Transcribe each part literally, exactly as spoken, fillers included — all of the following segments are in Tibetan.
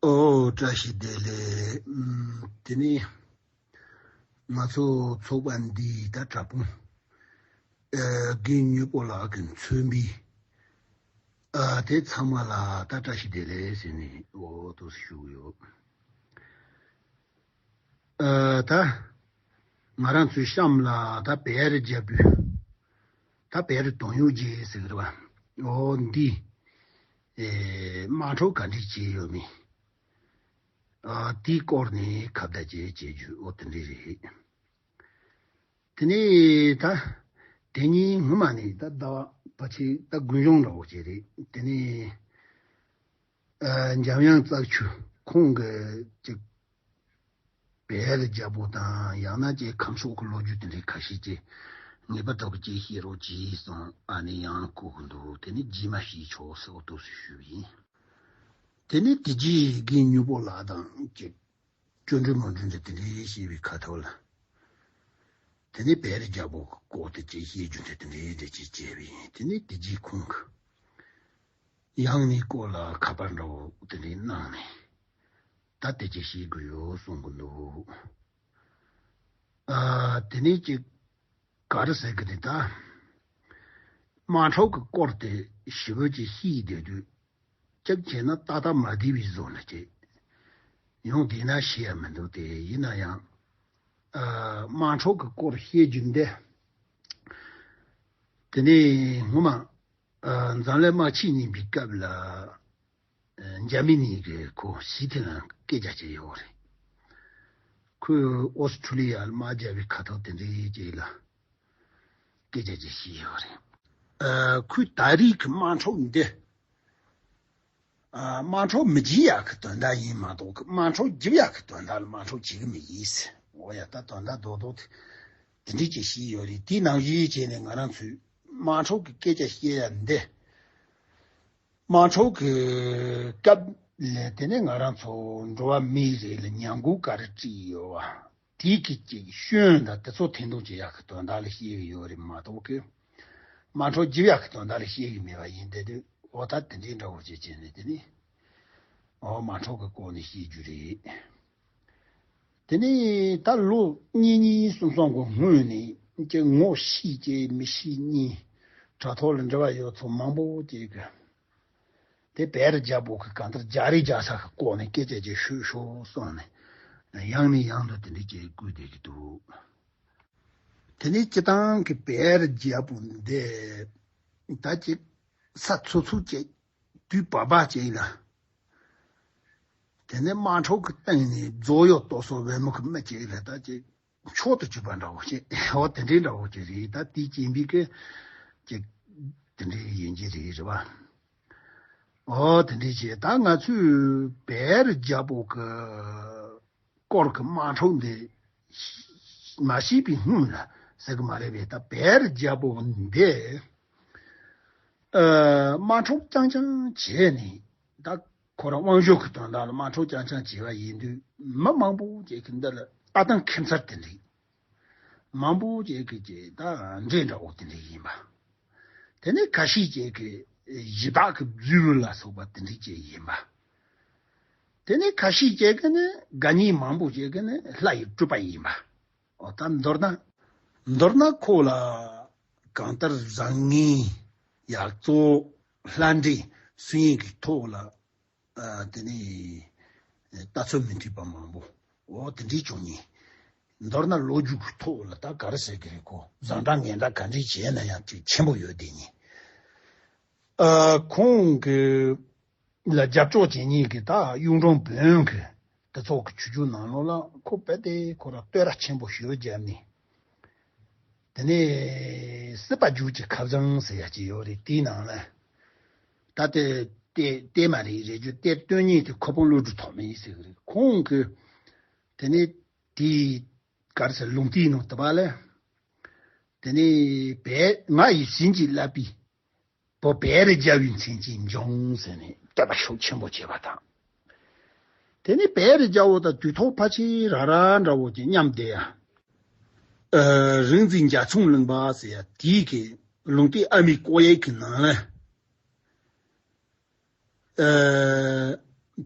ཨོ་བཀྲ་ཤིས་བདེ་ལེགས། ཨམ། དེ་ནས་ང་ཚོ་ཚོགས་པ་འདིའི་ད་དྲ་དཔུང་ཨ་རྒན་སྨྱོ་པོ་ལགས་ཀྱིས་མཚོན་པའི་ཨ་དེ་ཚང་མ་ལ་ད་བཀྲ་ཤིས་བདེ་ལེགས་ཟེར་ནས་ཨོ་ཏོག་ཙམ་ཞུ་གི་ཡོད། ཨ་ད་ང་རང་ཚོའི་གཤམ་ལ་ད་བེ་རི་རྒྱལ་པོའི་ད་བེ་རི་དོན་ཡོད་རྗེ་ཟེར་གི་རེད་བ། ཨོ་འདི་ཨེ་དམག་འཁྲུག་ག་འདྲས་བྱས་ཡོད་མེད། ཨ་དེའི་སྐོར་ནས་ཁ་བརྡ་བྱས་བྱེད་རྒྱུ་ཨོ་དེ་འདྲས་རེད། དེ་ནས་ད་དེ་ཉིན་སྔོན་མ་ནས་ད་ཟླ་བ་ཕལ་ཆེར་ད་དགུན་གཞུང་འདྲ་བོ་ཅིག་རེད། དེ་ནས་ཨ་འཇམ་དབྱངས་རྩ་ཆུ་ཁོང་གི་ཅིག་བེ་རི་རྒྱལ་པོ་དང་ཡང་ན་ཅིག་ཁམས་ཕྱོགས་ཀྱི་ལོ་རྒྱུས་དེ་འདྲའི་ཁ་ཤས་ཅིག་ངེས་པར་དུ་ཅིག་བཤད་རོགས་གྱིས་གསུངས། ཨ་ནི་ཡང་གོ་གི་འདུག་དེ་ནས་རྗེས་མ་བཤད་ཆོག་ཟེར་འོ་ཏོག་ཙམ་ཞུས་པ་ཡིན། དེ་ནས་དེ་རྗེས་རྒན་སྨྱོ་པོ་ལགས་དང་ཅིག་སྐྱོན་འགྲོལ་མ་འགྲོལ་འདྲ་དེ་འདྲའི་བཤད་པའི་ཁ་ཐོག་ལ། དེ་ནས་བེ་རི་རྒྱལ་པོ་གི་སྐོར་དེ་ཅིག་བཤད་རྒྱུ་འདྲ་དེ་འདྲའི་འདྲ་ཅིག་བྱས་པ་ཡིན། དེ་ནས་དེ་རྗེས་ཁོང་གིས་ཡང་ནི་སྐོར་ལ་ཁ་པར་འདྲ་བོ་དེ་འདྲའི་གནང་ནས་ད་དེ་ཅིག་བཤད་དགོས་ཡོད་གསུང་གི་འདུག་ཨ་དེ་ནས་ཅིག་ག་རེ་ཟེར་གི་རེད་ད། དམག་འཁྲུག་གི་སྐོར་དེ་ཞེ་པོ་ཅིག་བཤད་བསྡད་དུས། གཅིག་བྱས་ན་ཏག་ཏག་མ་བདེ་བའི་བཟོ་འདྲ་ཅིག་ཡོང་བསྡད་ན་ཞེ་ཡ་མི་འདུག་དེ་ཡིན་ན་ཡང་ཨ་དམག་འཁྲུག་གི་སྐོར་བཤད་རྒྱུ་འདི། དེ་ནས་སྔོན་མ་ཨ་འཛམ་གླིང་དམག་ཆེན་གཉིས་པའི་སྐབས་ལ་ཨ་འཇར་མ་ནི་གི་ཁོ་ཞི་ཐི་ལན་སྐད་ཆ་བྱས་ཡོད་རེད། ཁོས་ཨོ་སི་ཁྲུ་ལི་ཡ་ལ་དམག་རྒྱག་པའི་ཁ་ཐོག་དེ་འདྲའི་ཅིག་ལ་སྐད་ཆ་ཅིག་བཤད་ཡོད་རེད། ཨ་ཁོས་ད་རེས་ཀྱི་དམག་འཁྲུག་འདི་ཨ་དམག་འཁྲུག་མི་བྱེད་ཡག་གི་དོན་དག་ཡིན་མ་གཏོགས་ཀྱི་དམག་འཁྲུག་བརྒྱབ་ཡག་གི་དོན་དག་ལ་དམག་འཁྲུག་བྱེད་གི་མི་ཡིན་ཟེར། འོ་ཡ་ད་དོན་དག་རྡོག་རྡོག་དེ་དེ་འདྲས་ཅིག་བཤད་ཡོད་རེད། དེའི་ནང་བཞིན་བྱས་ནས་ང་རང་ཚོས་དམག་འཁྲུག་གི་སྐད་ཆ་བཤད་ཡ་འདི། དམག་འཁྲུག་གི་སྐབས་ལ་དེ་ནས་ང་རང་ཚོ་འགྲོ་བ་མིའི་རིགས་ལ་ཉམས་མགོ་ག་རེ་སྤྲད་ཡོད་བ། དེའི་གི་ཅིག་ཤོན་དང་དེ་ཚོ་འཐེན་ཐུང་བྱེད་ཡག་གི་དོན་དག་ལ་བཤད་གི་ཡོད་རེད་མ་གཏོགས་གི། དམག་འཁྲུག་བརྒྱབ་ཡག་གི་དོན་དག་ལ་བཤད་གི་མེད་པ་ཡིན། དེ་དུས་འོ་ད་དེ་འདྲའི་འདྲ་བོ་ཅིག་བྱས་ནས་དེ་ནི་འོ་དམག་འཁྲུག་གི་སྐོར་ནས་བཤད་རྒྱུ་རེད། དེ་ནས་ད་ལོ་གཉིས་གཉིས་གསུམ་གསུམ་གི་སྔོན་ནས་ཀྱི་ངོ་ཤེས་ཀྱི་མི་ཤེས་གཉིས་དྲ་ཐོག་ལ་འབྲེལ་བ་ཡོད་ཚོ་མང་པོ་ཅིག་གི་དེ་བེ་རི་རྒྱལ་པོ་གི་གང་ལྟར་རྒྱག་རེས་རྒྱག་ས་གི་སྐོར་ནས་སྐད་ཆ་ཅིག་ཤོད་ཤོག་གསུངས་ནས་ཡང་ནས་ཡང་དུ་དེ་འདྲ་ཅིག་བསྐུལ་བསྡད་ཀྱི་འདུག་དེ་ནས་སྤྱི་བཏང་གི་བེ་རི་རྒྱལ་པོ་འདི་ད་ཅིག་ས་ཚོ་ཚོ་ཅིག་དུས་བབ་པ་ཅིག་ལ། དེ་ནས་དམག་འཁྲུག་གི་སྟེང་ནས་རྫོགས་ཡོད་ཏོག་སོ་བེ་མོ་གི་མི་ཅིག་ལ་ད་ཅིག་མཆོག་ཏུ་གྱུར་པ་འདྲ་བོ་ཅིག་འོ་དེ་འདྲའི་འདྲ་བོ་ཅིག་རེད། ད་དེའི་རྐྱེན་པས་ཀི་ཅིག་དེ་འདྲའི་ཡིན་གྱི་རེད་རེད་བ། འོ་དེ་འདྲའི་ཅིག་ད་ང་ཚོས་བེ་རི་རྒྱལ་པོ་གི་སྐོར་གྱི་དམག་འཁྲུག་འདི་མ་ཤེས་པའི་སྔོན་ལ་ཟེར་གི་མ་རེད་པས། ད་བེ་རི་རྒྱལ་པོ་འདི་ཨ་དམག་འཁྲུག་རྐྱང་རྐྱང་བྱས་ནས་ད་ཁོ་རང་དབང་ཤུགས་ཀྱི་དོན་དག་ལ་དམག་འཁྲུག་རྐྱང་རྐྱང་བྱས་པ་ཡིན་དུས་མི་མང་པོ་ཅིག་གི་འདི་ལ་ལྟ་སྟངས་ཁྱད་མཚར་དེ་འདྲ་མང་པོ་ཅིག་གི་ཅིག་ད་འདྲེ་འདྲ་བོ་དེ་འདྲ་ཡིན་པ། དེ་ནས་ཁ་ཤས་ཅིག་གི་གཞི་བདག་གི་བརྫུས་རུ་ལ་སོགས་པ་དེ་འདྲ་ཅིག་ཡིན་པ། དེ་ནས་ཁ་ཤས་ཅིག་གི་ནི་དགའ་ཉེ་མང་པོ་ཅིག་གི་ནི་ལྷ་ཡི་སྤྲུལ་པ་ཡིན་པ། འོ་ད་མདོར་ན། མདོར་ན་ཁོ་ལ་གང་ལྟར་བཟང་ངན་ཡག་བཙོག་ལྷ་འདྲེ་སུ་ཡིན་གྱི་ཐོག་ལ་ཨ་དེ་ནས་ལྟ་ཚུལ་མི་མཐུན་པ་མང་པོ་འོ་དེ་འདྲའི་བྱུང་ཉེ། མདོར་ན་ལོ་རྒྱུས་ཀྱི་ཐོག་ལ་ད་ག་རེ་ཟེར་གི་རེད། ཁོ་བཟང་དྲག་ངན་དྲག་ག་འདྲའི་བྱས་ན་ཡང་དེ་ཆེན་པོ་ཡོད་དེ་ཉེ། ཨ་ཁོང་གི་ལ་རྒྱབ་སྐྱོར་བྱེད་མཁན་གྱི་ད་གཡུང་དྲུང་བོན་གྱི་དེ་ཚོ་གི་ཆོས་བརྒྱུད་ནང་ལོགས་ལ་ཁོ་རྦད་དེ་ཁོ་རང་བསྟོད་ར་ཆེན་པོ་ཞེ་པོ་བརྒྱབ་ནས། དེ་ནས་སྲིད་པ་རྒྱུད་ཀྱི་ཁ་བྱང་ཟེར་ཡ་ཅིག་ཡོད་རེད། དེའི་ནང་ལ་ད་དེ་དེ་དེ་མ་རེད། རེ་རྒྱུ་དེ་སྟོན་ཉིད་དེ་ཁོ་པང་བློ་གྲོས་ཐོགས་མེད་ཟེར་གི་རེད། ཁོང་གི་དེ་ནས་དེའི་ག་རེ་ཟེར་ལུང་བསྟན་ནང་དུ་བ་ལ་དེ་ནས་བས་ང་ཡིས་བྱིན་གྱིས་བརླབས་པའི་བོད་བེ་རི་རྒྱལ་བའི་མཚན་ཅན་འབྱུང་ཟེར་ནས་བསྟོད་པ་ཤུགས་ཆེན་པོ་བྱས་པ་དང་། དེ་ནས་བེ་རི་རྒྱལ་པོ་དང་དུས་ཐོག་ཕལ་ཆེར་ར་ར་འདྲ་བོ་ཅིག་མཉམ་བསྡད་ཡ། རིག་འཛིན་འཇའ་ཚོན་གླིང་པ་ཟེར་ཡ་དེའི་གི་ལུང་བསྟན་ཨ་མའི་བསྐོ་གཡས་ཀྱི་ནང་ལ།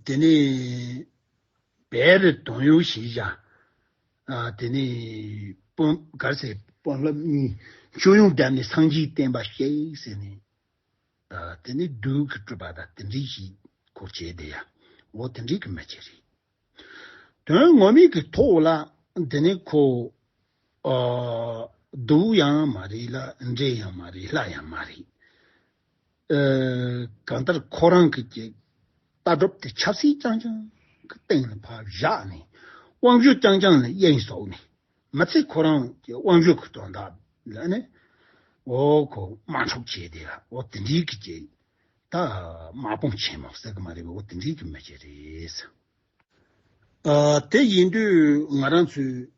དེ་ནས་ བེ་རི་དོན་ཡོད་ཞེས་བྱ། ཨ་དེ་ནས་དཔོན་གར་ཟེར་དཔོན་སློབ་གཉིས་སྤྱོད་ཡོན་བསྡམས་ནས་སངས་རྒྱས་བསྟན་པ་བཤིག་ཟེར་ནས། ཨ་དེ་ནས་བདུད་ཀྱི་སྤྲུལ་པ་དང་དེ་འདྲའི་ཞིག་ཁོ་བྱས་བསྡད་ཡ། འོ་དེ་འདྲའི་གི་མི་ཅིག་རེད། དོན་ངོ་མའི་གི་ཐོག་ལ་དེ་ནས་ཁོ། ཨ། སྡུག་ཡང་མ་རེད་ལ་འདྲེ་ཡང་མ་རེད་ལྷ་ཡང་མ་རེད། ཨ། གང་ལྟར་ཁོ་རང་གི་ཀྱི་ལྟ་གྲུབ་དེ་ཆབ་སྲིད་རྐྱང་རྐྱང་གི་སྟེང་ལ་ཕར་བཞག་ནས་དབང་སྒྱུར་རྐྱང་རྐྱང་ལ་དབྱིངས་ཟུག་ནས་མི་ཚེ་ཁོ་རང་གི་དབང་སྒྱུར་གི་དོན་དག་ལ་ནི་འོ་ཁོ་དམག་འཁྲུག་བྱས་དེ་ལ་འོ་དེ་འདྲའི་གི་ཀྱི་ད་དམག་དཔུང་ཆེན་མོ་ཟེར་གི་མ་རེད་པ། འོ་དེ་འདྲའི་གི་མི་ཅིག་རེད། ཨ། དེ་ཡིན་དུས་ང་རང་ཚོའི་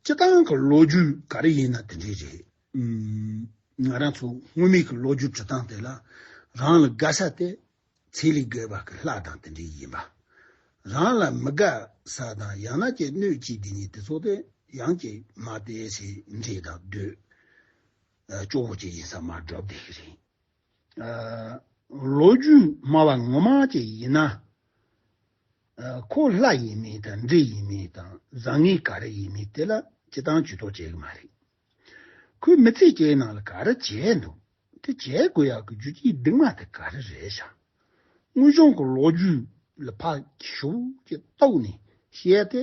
སྤྱི་བཏང་གི་ལོ་རྒྱུས་ག་རེ་ཡིན་ན་དེ་འདྲའི་རེད། ཨུམ། ང་རང་ཚོ་སྔོན་མའི་གི་ལོ་རྒྱུས་འབྲི་སྟངས་དེ་ལ་རང་ལ་དགའ་ས་དེ་ཚེ་ལས་རྒུད་པ་གི་ལྷ་དང་དེ་འདྲའི་ཡིན་པ། རང་ལ་མི་དགའ་ས་དང་ཡང་ན་ཀྱི་གནོད་བྱེད་དེ་ཉིད་དེ་ཚོ་དེ་ཡང་ཀྱི་མ་དེ་ཞིག་འདྲེ་དང་བདུད། ཨ། སྐྱོ་བོ་ཅིག་ཡིན་ས་མ་སྒྲུབ་བསྡད་ཀྱི་རེད། ཨ། ལོ་རྒྱུས་སྨྲ་བ་ངོ་མ་ཅིག་ཡིན་ན། ཨ། ཁོ་ལྷ་ཡིན་མིན་དང་འདྲེ་ཡིན་མིན་དང་བཟང་ངན་ག་རེ་ཡིན་མིན་དེ་ལ་སྤྱི་བཏང་ཇུས་གཏོགས་བྱེད་ཀྱི་མ་རེད། ཁོས་མི་ཚེ་སྐྱེལ་ནང་ལ་ག་རེ་བྱས་འདུག་དེ་བྱེད་དགོས་ཡག་གི་རྒྱུ་རྐྱེན་གདུང་མ་དེ་ག་རེ་རེད་ཤག་དངོས་བྱུང་གི་ལོ་རྒྱུས་ལ་ཕར་ཞིབ་ཀྱིས་རྟོགས་ནས་བཤད་དེ་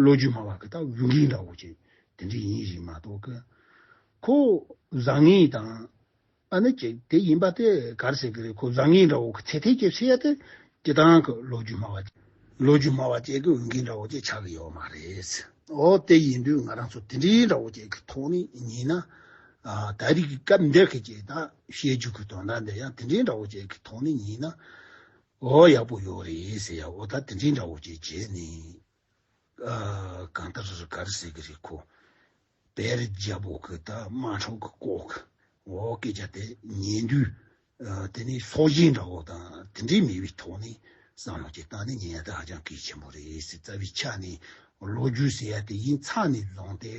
ལོ་རྒྱུས་སྨྲ་བ་གི་ད་ཡོན་ཏན་འདྲ་བོ་ཅིག་དེ་འདྲ་ཡིན་ཞིག་མ་གཏོགས་གི། ཁོ་བཟང་ངན་དང་། ཨ་ནི་ཅིག་དེ་ཡིན་པ་དེ་ག་རེ་ཟེར་གི་རེད། ཁོ་བཟང་ངན་འདྲ་བོ་གི་ཚད་ཐིག་ཅིག་བཤད་དེ་སྤྱི་བཏང་གི་ལོ་རྒྱུས་སྨྲ་བ། ལོ་རྒྱུས་སྨྲ་བ་ཅིག་གི་ཡོན་ཏན་འདྲ་བོ་ཅིག་ཆགས་གི་ཡོད་མ་རེད། འོ་དེ་ཡིན་དུས་ང་རང་ཚོ་དེ་འདྲའི་འདྲ་བོ་ཅིག་གི་ཐོག་ནས་ཡིན་ན། ཨ། ད་རེས་ཀྱི་སྐབས་འདིར་གི་ཅིག་ད་བཤད་རྒྱུ་གི་དོན་དག་འདི་ཡང་དེ་འདྲའི་འདྲ་བོ་ཅིག་གི་ཐོག་ནས་ཡིན་ན། འོ་ཡག་པོ་ཡོད་རེད་ཟེར་ཡ། འོ་ད་དེ་འདྲའི་འདྲ་བོ་ཅིག་བྱས་ནས། ཨ། གང་ལྟར་ག་རེ་ཟེར་གི་རེད། ཁོ་བེ་རི་རྒྱལ་པོ་གི་ད་དམག་འཁྲུག་གི་སྐོར་གི་འོ་སྐད་ཆ་དེ་ཉན་དུས། ཨ། དེ་ནས་སྲོག་ཤིང་འདྲ་བོ་དང་དེ་འདྲའི་མེད་པའི་ཐོག་ནས་བསམ་བློ་ཅིག་བཏང་ནས་ཉན་ཡ་དེ་ཧ་ཅང་གལ་ཆེན་པོ་རེད་ཟེར། རྩ་བའི་ཆ་ནས་ལོ་རྒྱུས་ཟེར་ཡ་དེ་ཡིན་ཚར་ནས་བཟུང་སྟེ་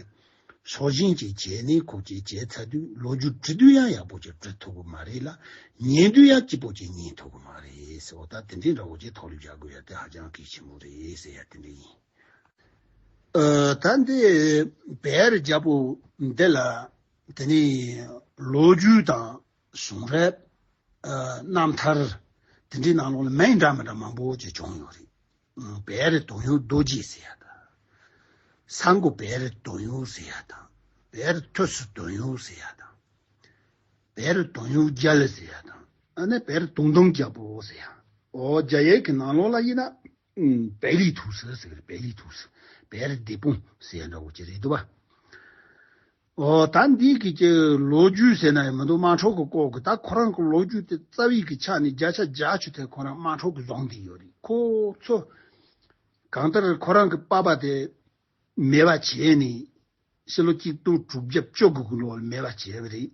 སྲོག་ཤིང་ཅིག་བྱས་ནས་ཁོ་ཅིག་བྱས་ཚར་དུས་ལོ་རྒྱུས་འབྲི་དུས་ཡང་ཡག་པོ་ཅིག་འབྲི་ཐུབ་གི་མ་རེད་ལ། ཉན་དུས་ཡང་སྐྱིད་པོ་ཅིག་ཉན་ཐུབ་གི་མ་རེད་ཟེར། འོ་ད་དེ་འདྲའི་འདྲ་བོ་ཅིག་ཐོག་ལ་བཞག་དགོས་ཡ་དེ་ཧ་ཅང་གལ་ཆེན་པོ་རེད་ཟེར་ཡ་དེ་འདྲ་ཡིན། ཨ། ད་འདི་བེ་རི་རྒྱལ་པོ་འདི་ལ་དེ་ནས་ལོ་རྒྱུས་དང་གཞུང་རབ། ཨ། རྣམ་ཐར་དེ་འདྲའི་ནང་ལོགས་ལ་མིང་འདྲ་མི་འདྲ་མང་པོ་ཅིག་བྱུང་ཡོད་རེད། ཨ། བེ་རི་དོན་ཡོད་རྡོ་རྗེ་ཟེར་ཡ་དང་། ས་མགོ་བེ་རི་དོན་ཡོད་ཟེར་ཡ་དང་། བེ་རི་ཐོས་སུ་དོན་ཡོད་ཟེར་ཡ་དང་། བེ་རི་དོན་ཡོད་རྒྱལ་ཟེར་ཡ་དང་། ཨ་ནི་བེ་རི་དོན་དམ་རྒྱལ་པོ་ཟེར་ཡ། འོ་རྒྱ་ཡིག་གི་ནང་ལོགས་ལ་ཡིན་ན། ཨུམ། བེ་ལི་ཐུ་སི་ཟེར་གི་རེད། བེ་ལི་ཐུ་སི། བེ་རི་སྡེ་དཔོན་ཟེར་ཡ་འདྲ་བོ་ཅིག་རེད་འདུག་པ། འོ་ད་འདི་གི་ཀྱི་ལོ་རྒྱུས་ཟེར་ན་ཡང་མི་འདུག་དམག་འཁྲུག་གི་སྐོར་གི་ད་ཁོ་རང་གི་ལོ་རྒྱུས་དེ་རྩ་བའི་གི་ཆ་ནས་བརྒྱ་ཆ་བརྒྱད་ཅུ་དེ་ཁོ་རང་དམག་འཁྲུག་གི་བཟུང་བསྡད་ཡོད་རེད། ཁོ་ཚོ་གང་ལྟར་ཁོ་རང་གི་པ་ཕ་དེ་མེད་པ་བྱས་ནས་ཕྱི་ལོ་གཅིག་སྟོང་དྲུག་བརྒྱ་བཅུ་དགུ་གི་ལོ་ལ་མེད་པ་བྱས་པ་རེད།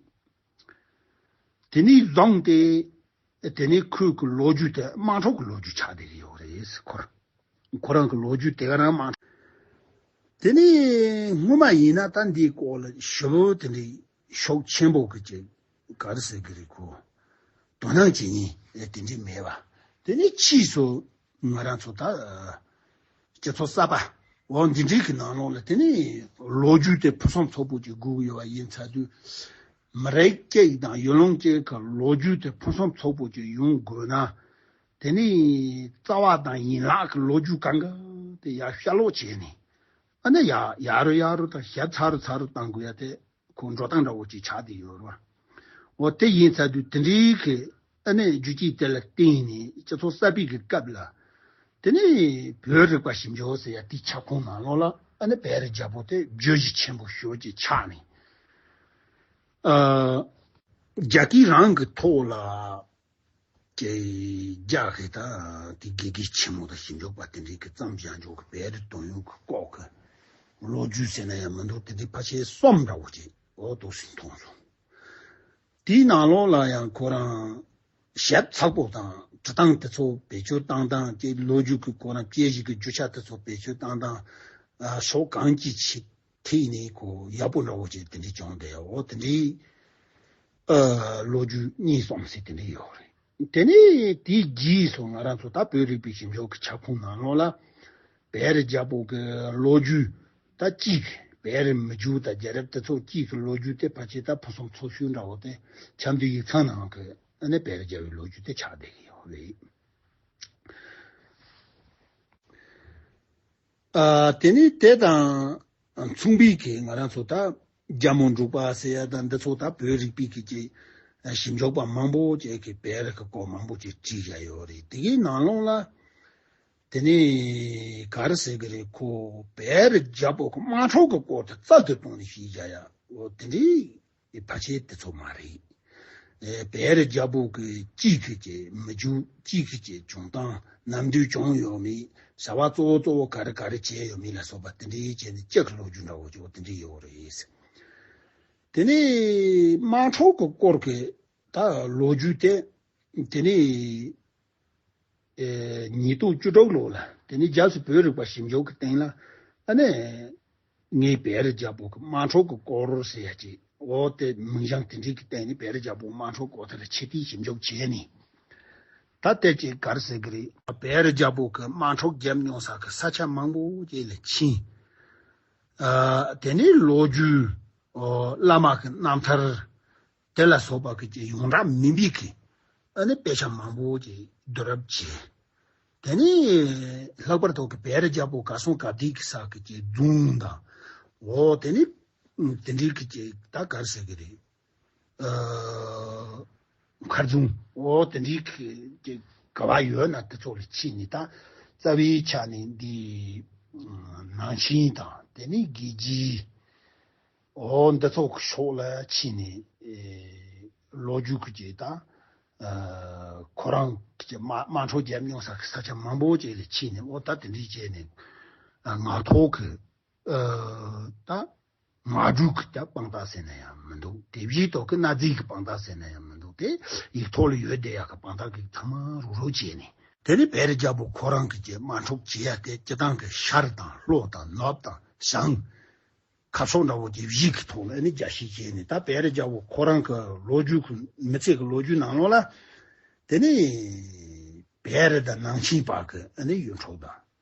དེ་ནས་བཟུང་སྟེ། དེ་ནས་ཁོའི་གི་ལོ་རྒྱུས་དེ་དམག་འཁྲུག་གི་ལོ་རྒྱུས་ཆགས་བསྡད་ཀྱི་ཡོད་རེད། ཁོ་རང་ཁོ་རང་གི་ལོ་རྒྱུས་དེ་ག་རང་དམག་འཁྲུག་དེ་ནས་སྔོན་མ་ཡིན་ན་ད་འདིའི་སྐོར་ལ་ཞིབ་པོ་དེ་འདྲའི་ཤུགས་ཆེན་པོ་གི་ཅིག་ག་རེ་ཟེར་གི་རེད། ཁོ་དོ་སྣང་བྱེད་མཁན་དེ་འདྲའི་མེད་པ། དེ་ནས་ཕྱིས་སུ་ང་རང་ཚོ་ད་སྤྱི་ཚོགས་གསར་པ་འོ་འདི་འདྲའི་གི་ནང་ལོགས་ལ་དེ་ནས་ལོ་རྒྱུས་དེ་ཕུན་སུམ་ཚོགས་པོ་ཅིག་དགོས་ཀྱི་ཡོད་པ་ཡིན་ཚར་དུས། མི་རིགས་གཅིག་དང་ཡུལ་ལུང་གཅིག་གི་ལོ་རྒྱུས་དེ་ཕུན་སུམ་ཚོགས་པོ་ཅིག་ཡོང་དགོས་ན། དེ་ནི་རྩ་བ་དང་ཡན་ལག་གི་ལོ་རྒྱུས་གང་ག་དེ་ཡར་ཕྱིར་ལོག་བྱས་ནས། ཨ་ནི་ཡར་ཡར་རུ་ཡར་རུ་དང་ཞབས་ཚགས་རུ་ཚགས་རུ་གཏང་དགོས་ཡ་དེ་ཁོ་འགྲོ་སྟངས་འདྲ་བོ་ཅིག་ཆགས་བསྡད་ཡོད་རེད་བ། འོ་དེ་ཡིན་ཚར་དུས་དེ་འདྲའི་གི་ཨ་ནི་རྒྱུ་རྐྱེན་དེ་ལ་བརྟེན་ནས་སྤྱི་ཚོགས་གསར་པའི་གི་སྐབས་ལ། དེ་ནས་བོད་རིག་པ་ཞིབ་འཇུག་ཟེར་ཡ་དེའི་ཁྱབ་ཁོངས་ནང་ལོགས་ལ་ཨ་ནི་བེ་རི་རྒྱལ་པོ་དེ་བརྗོད་གཞི་ཆེན་པོ་ཞེ་པོ་ཅིག་ཆགས་ནས། ཨ། རྒྱ་སྐད་རང་གི་ཐོག་ལ་ཀྱི་རྒྱ་སྐད་དང་དེ་དགེ་རྒན་ཆེན་མོ་དང་ཞིབ་འཇུག་པ་དེ་འདྲའི་གི་བརྩམས་བཞག་འཇོག་གི་བེ་རི་དོན་ཡོད་གི་ལྐོག་གི་ལོ་རྒྱུས་ཟེར་ན་ཡང་མི་འདུག་དེ་འདྲའི་ཕལ་ཆེར་གསུམ་འདྲ་བོ་ཅིག་འོ་འདུག་སེ་མཐོང་སོང་། དེའི་ནང་ལོགས་ལ་ཡང་ཁོ་རང་ཞིབ་ཚགས་པོ་དང་འབྲི་སྟངས་དེ་ཚོ་བེད་སྤྱོད་བཏང་སྟངས་ཀྱི་ལོ་རྒྱུས་ཀྱི་ཁོ་རང་དཔྱད་གཞི་གི་རྒྱུ་ཆ་དེ་ཚོ་བེད་སྤྱོད་བཏང་སྟངས་ཨ་ཕྱོགས་གང་ཅིའི་ཆེད་ཐིག་ནས་ཁོ་ཡག་པོ་འདྲ་བོ་ཅིག་དེ་འདྲའི་བྱུང་བསྡད་ཡོད། དེ་འདྲའི་ཨ་ལོ་རྒྱུས་གཉིས་གསུམ་ཟེར་དེ་འདྲའི་ཡོད་རེད། དེ་ནས་དེའི་རྗེས་སུ་ང་རང་ཚོ་ད་བོད་རིག་པའི་ཞིབ་འཇུག་གི་ཁྱབ་ཁོངས་ནང་ལོགས་ལ་ བེ་རི་རྒྱལ་པོ་གི་ལོ་རྒྱུས་ད་གཅིག་གི་བེ་རི་མི་རྒྱུད་དང་རྒྱལ་རབས་དེ་ཚོ་གཅིག་གི་ལོ་རྒྱུས་དེ་ཕལ་ཆེར་ད་ཕུན་སུམ་ཚོགས་ཤོས་འདྲ་བོ་དེ་ཆབ་མདོའི་ཡིག་ཚང་ནང་གི་ཨ་ནི་བེ་རི་རྒྱལ་པོའི་ལོ་རྒྱུས་དེ་ཆགས་བསྡད་ཀྱི་ཡོད་རེད། ཨ། དེ་ནི་དེ་དང་མཚུངས་པའི་གི་ང་རང་ཚོ་ད་རྒྱལ་མོ་འབྲུག་པ་ཟེར་ཡ་དང་འདི་ཚོ་ད་བོད་རིག་པའི་གི་ཅིག་ཞིབ་འཇུག་པ་མང་པོ་ཅིག་གིས་བེ་རི་གི་སྐོར་མང་པོ་ཅིག་བྲིས་བཞག་ཡོད་རེད། དེ་གའི་ནང་ལོགས་ལ་དེ་ནི་ག་རེ་ཟེར་གི་རེད། ཁོ་བེ་རི་རྒྱལ་པོ་གི་དམག་འཁྲུག་གི་སྐོར་དུ་རྩལ་དུ་གཏོང་ནས་བཤད་བཞག་ཡ་འོ་དེ་འདྲའི་ཕལ་ཆེར་དེ་ཚོ་མ་རེད། ཨེ། བེ་རི་རྒྱལ་པོ་གི་གཅིག་གི་ཅིག་མི་རྒྱུད། གཅིག་གི་ཅིག་བྱུང་སྟངས། ནམ་དུས་བྱུང་ཡོད་མེད། བྱ་བ་གཙོ་བོ་གཙོ་བོ་ག་རེ་ག་རེ་བྱས་ཡོད་མེད་ལ་སོགས་པ་དེ་འདྲའི་བྱས་ནས་གཅིག་གི་ལོ་རྒྱུས་འདྲ་བོ་ཅིག་དེ་འདྲའི་ཡོད་རེད། དེ་ནས་དམག་འཁྲུག་གི་སྐོར་གྱི་ད་ལོ་རྒྱུས་དེ་དེ་ནས་ཨེ། ཉིས་སྟོང་བཅུ་དྲུག་ལོ་ལ་དེ་ནས་རྒྱལ་སྲས་བོད་རིག་པ་ཞིབ་འཇུག་གི་སྟེང་ལ་ཨ་ནི། ངས་བེ་རི་རྒྱལ་པོ་གི་དམག་འཁྲུག་གི་སྐོར་ཟེར་ཡ་ཅིག་འོ་དེ་མིང་བྱང་དེ་འདྲའི་གི་སྟེང་ནས་བེ་རི་རྒྱལ་པོ་དམག་འཁྲུག་སྐོར་དེ་ལ་ཆེད་དུ་ཞིབ་འཇུག་བྱས་ནས། ད་དེ་ཅིག་ག་རེ་ཟེར་གི་རེད། བེ་རི་རྒྱལ་པོ་གི་དམག་འཁྲུག་བརྒྱབ་མྱོང་ས་གི་ས་ཆ་མང་པོ་ཅིག་ལ་ཕྱིན། ཨ། དེ་ནས་ལོ་རྒྱུས་ཨོ་བླ་མ་གི་རྣམ་ཐར་དེ་ལ་སོགས་པ་གི་ཅིག་ཡོངས་གྲགས་མིན་པའི་གི་ཨ་ནི་དཔེ་ཆ་མང་པོ་ཅིག་བསྡུ་རུབ་བྱས། དེ་ནས་ལྷག་པར་དུ་གི་བེ་རི་རྒྱལ་པོ་ག་སོང་ག་དུས་གི་ས་གི་ཅིག་རྫོང་དང་། འོ་དེ་ནས་དེ་འདྲའི་གི་ཅིག་ད་ག་རེ་ཟེར་གི་རེད། ཨ། མཁར་རྫོང་འོ་དེ་འདྲའི་གི་ཅིག་ག་བ་ཡོད་ན་དེ་ཚོ་ལ་ཕྱིན་ནས། ད་རྩ་བའི་ཆ་ནས་འདི་ནང་ཆེན་དང་དེ་ནས་དགེ་རྒྱས། འོ་འདི་ཚོ་གི་ཕྱོགས་ལ་ཕྱིན་ནས། ཨེ། ལོ་རྒྱུས་ཀྱི་ཅིག་དང་། ཨ། ཁོ་རང་གི་ཅིག་དམག་དམག་འཁྲུག་བརྒྱབ་མྱོང་ས་གི་ས་ཆ་མང་པོ་ཅིག་ལ་ཕྱིན་ནས། འོ་ད་དེ་འདྲའི་བྱས་ནས། ཨ། ངག་ཐོག་གི། ཨ། ད་ངག་སྒྲོས་ཀྱི་ད་དཔང་རྟགས་ཟེར་ན་ཡང་མི་འདུག་དེབ་གཞས་ཐོག་གི་གནའ་རྫས་ཀྱི་དཔང་རྟགས་ཟེར་ན་ཡང་མི་འདུག་དེ་ཡིག་ཐོག་ལ་ཡོད་བསྡད་ཡག་གི་དཔང་རྟགས་ཀྱི་ཚང་མ་རུག་རུག་བྱས་ནས། དེ་ནས་བེ་རི་རྒྱལ་པོ་ཁོ་རང་གི་ཅིག་དམག་འཁྲུག་བྱེད་ཡ་དེ་སྤྱིར་བཏང་གི་ཤར་དང་ལྷོ་དང་ནུབ་དང་བྱང་། ཁ་ཕྱོགས་འདྲ་བོ་ཅིག་བཞི་གི་ཐོག་ལ་ཨ་ནི་རྒྱ་བཤད་བྱས་ནས། ད་བེ་རི་རྒྱལ་པོ་ཁོ་རང་གི་ལོ་རྒྱུས་ཀྱི་མི་ཚེ་གི་ལོ་རྒྱུས་ནང་ལོགས་ལ། དེ་ནས་བེ་རི་དང་ནང་ཆེན་བར་གྱི་ཨ་ནི་ཡུལ་འཕྲོག་དང་།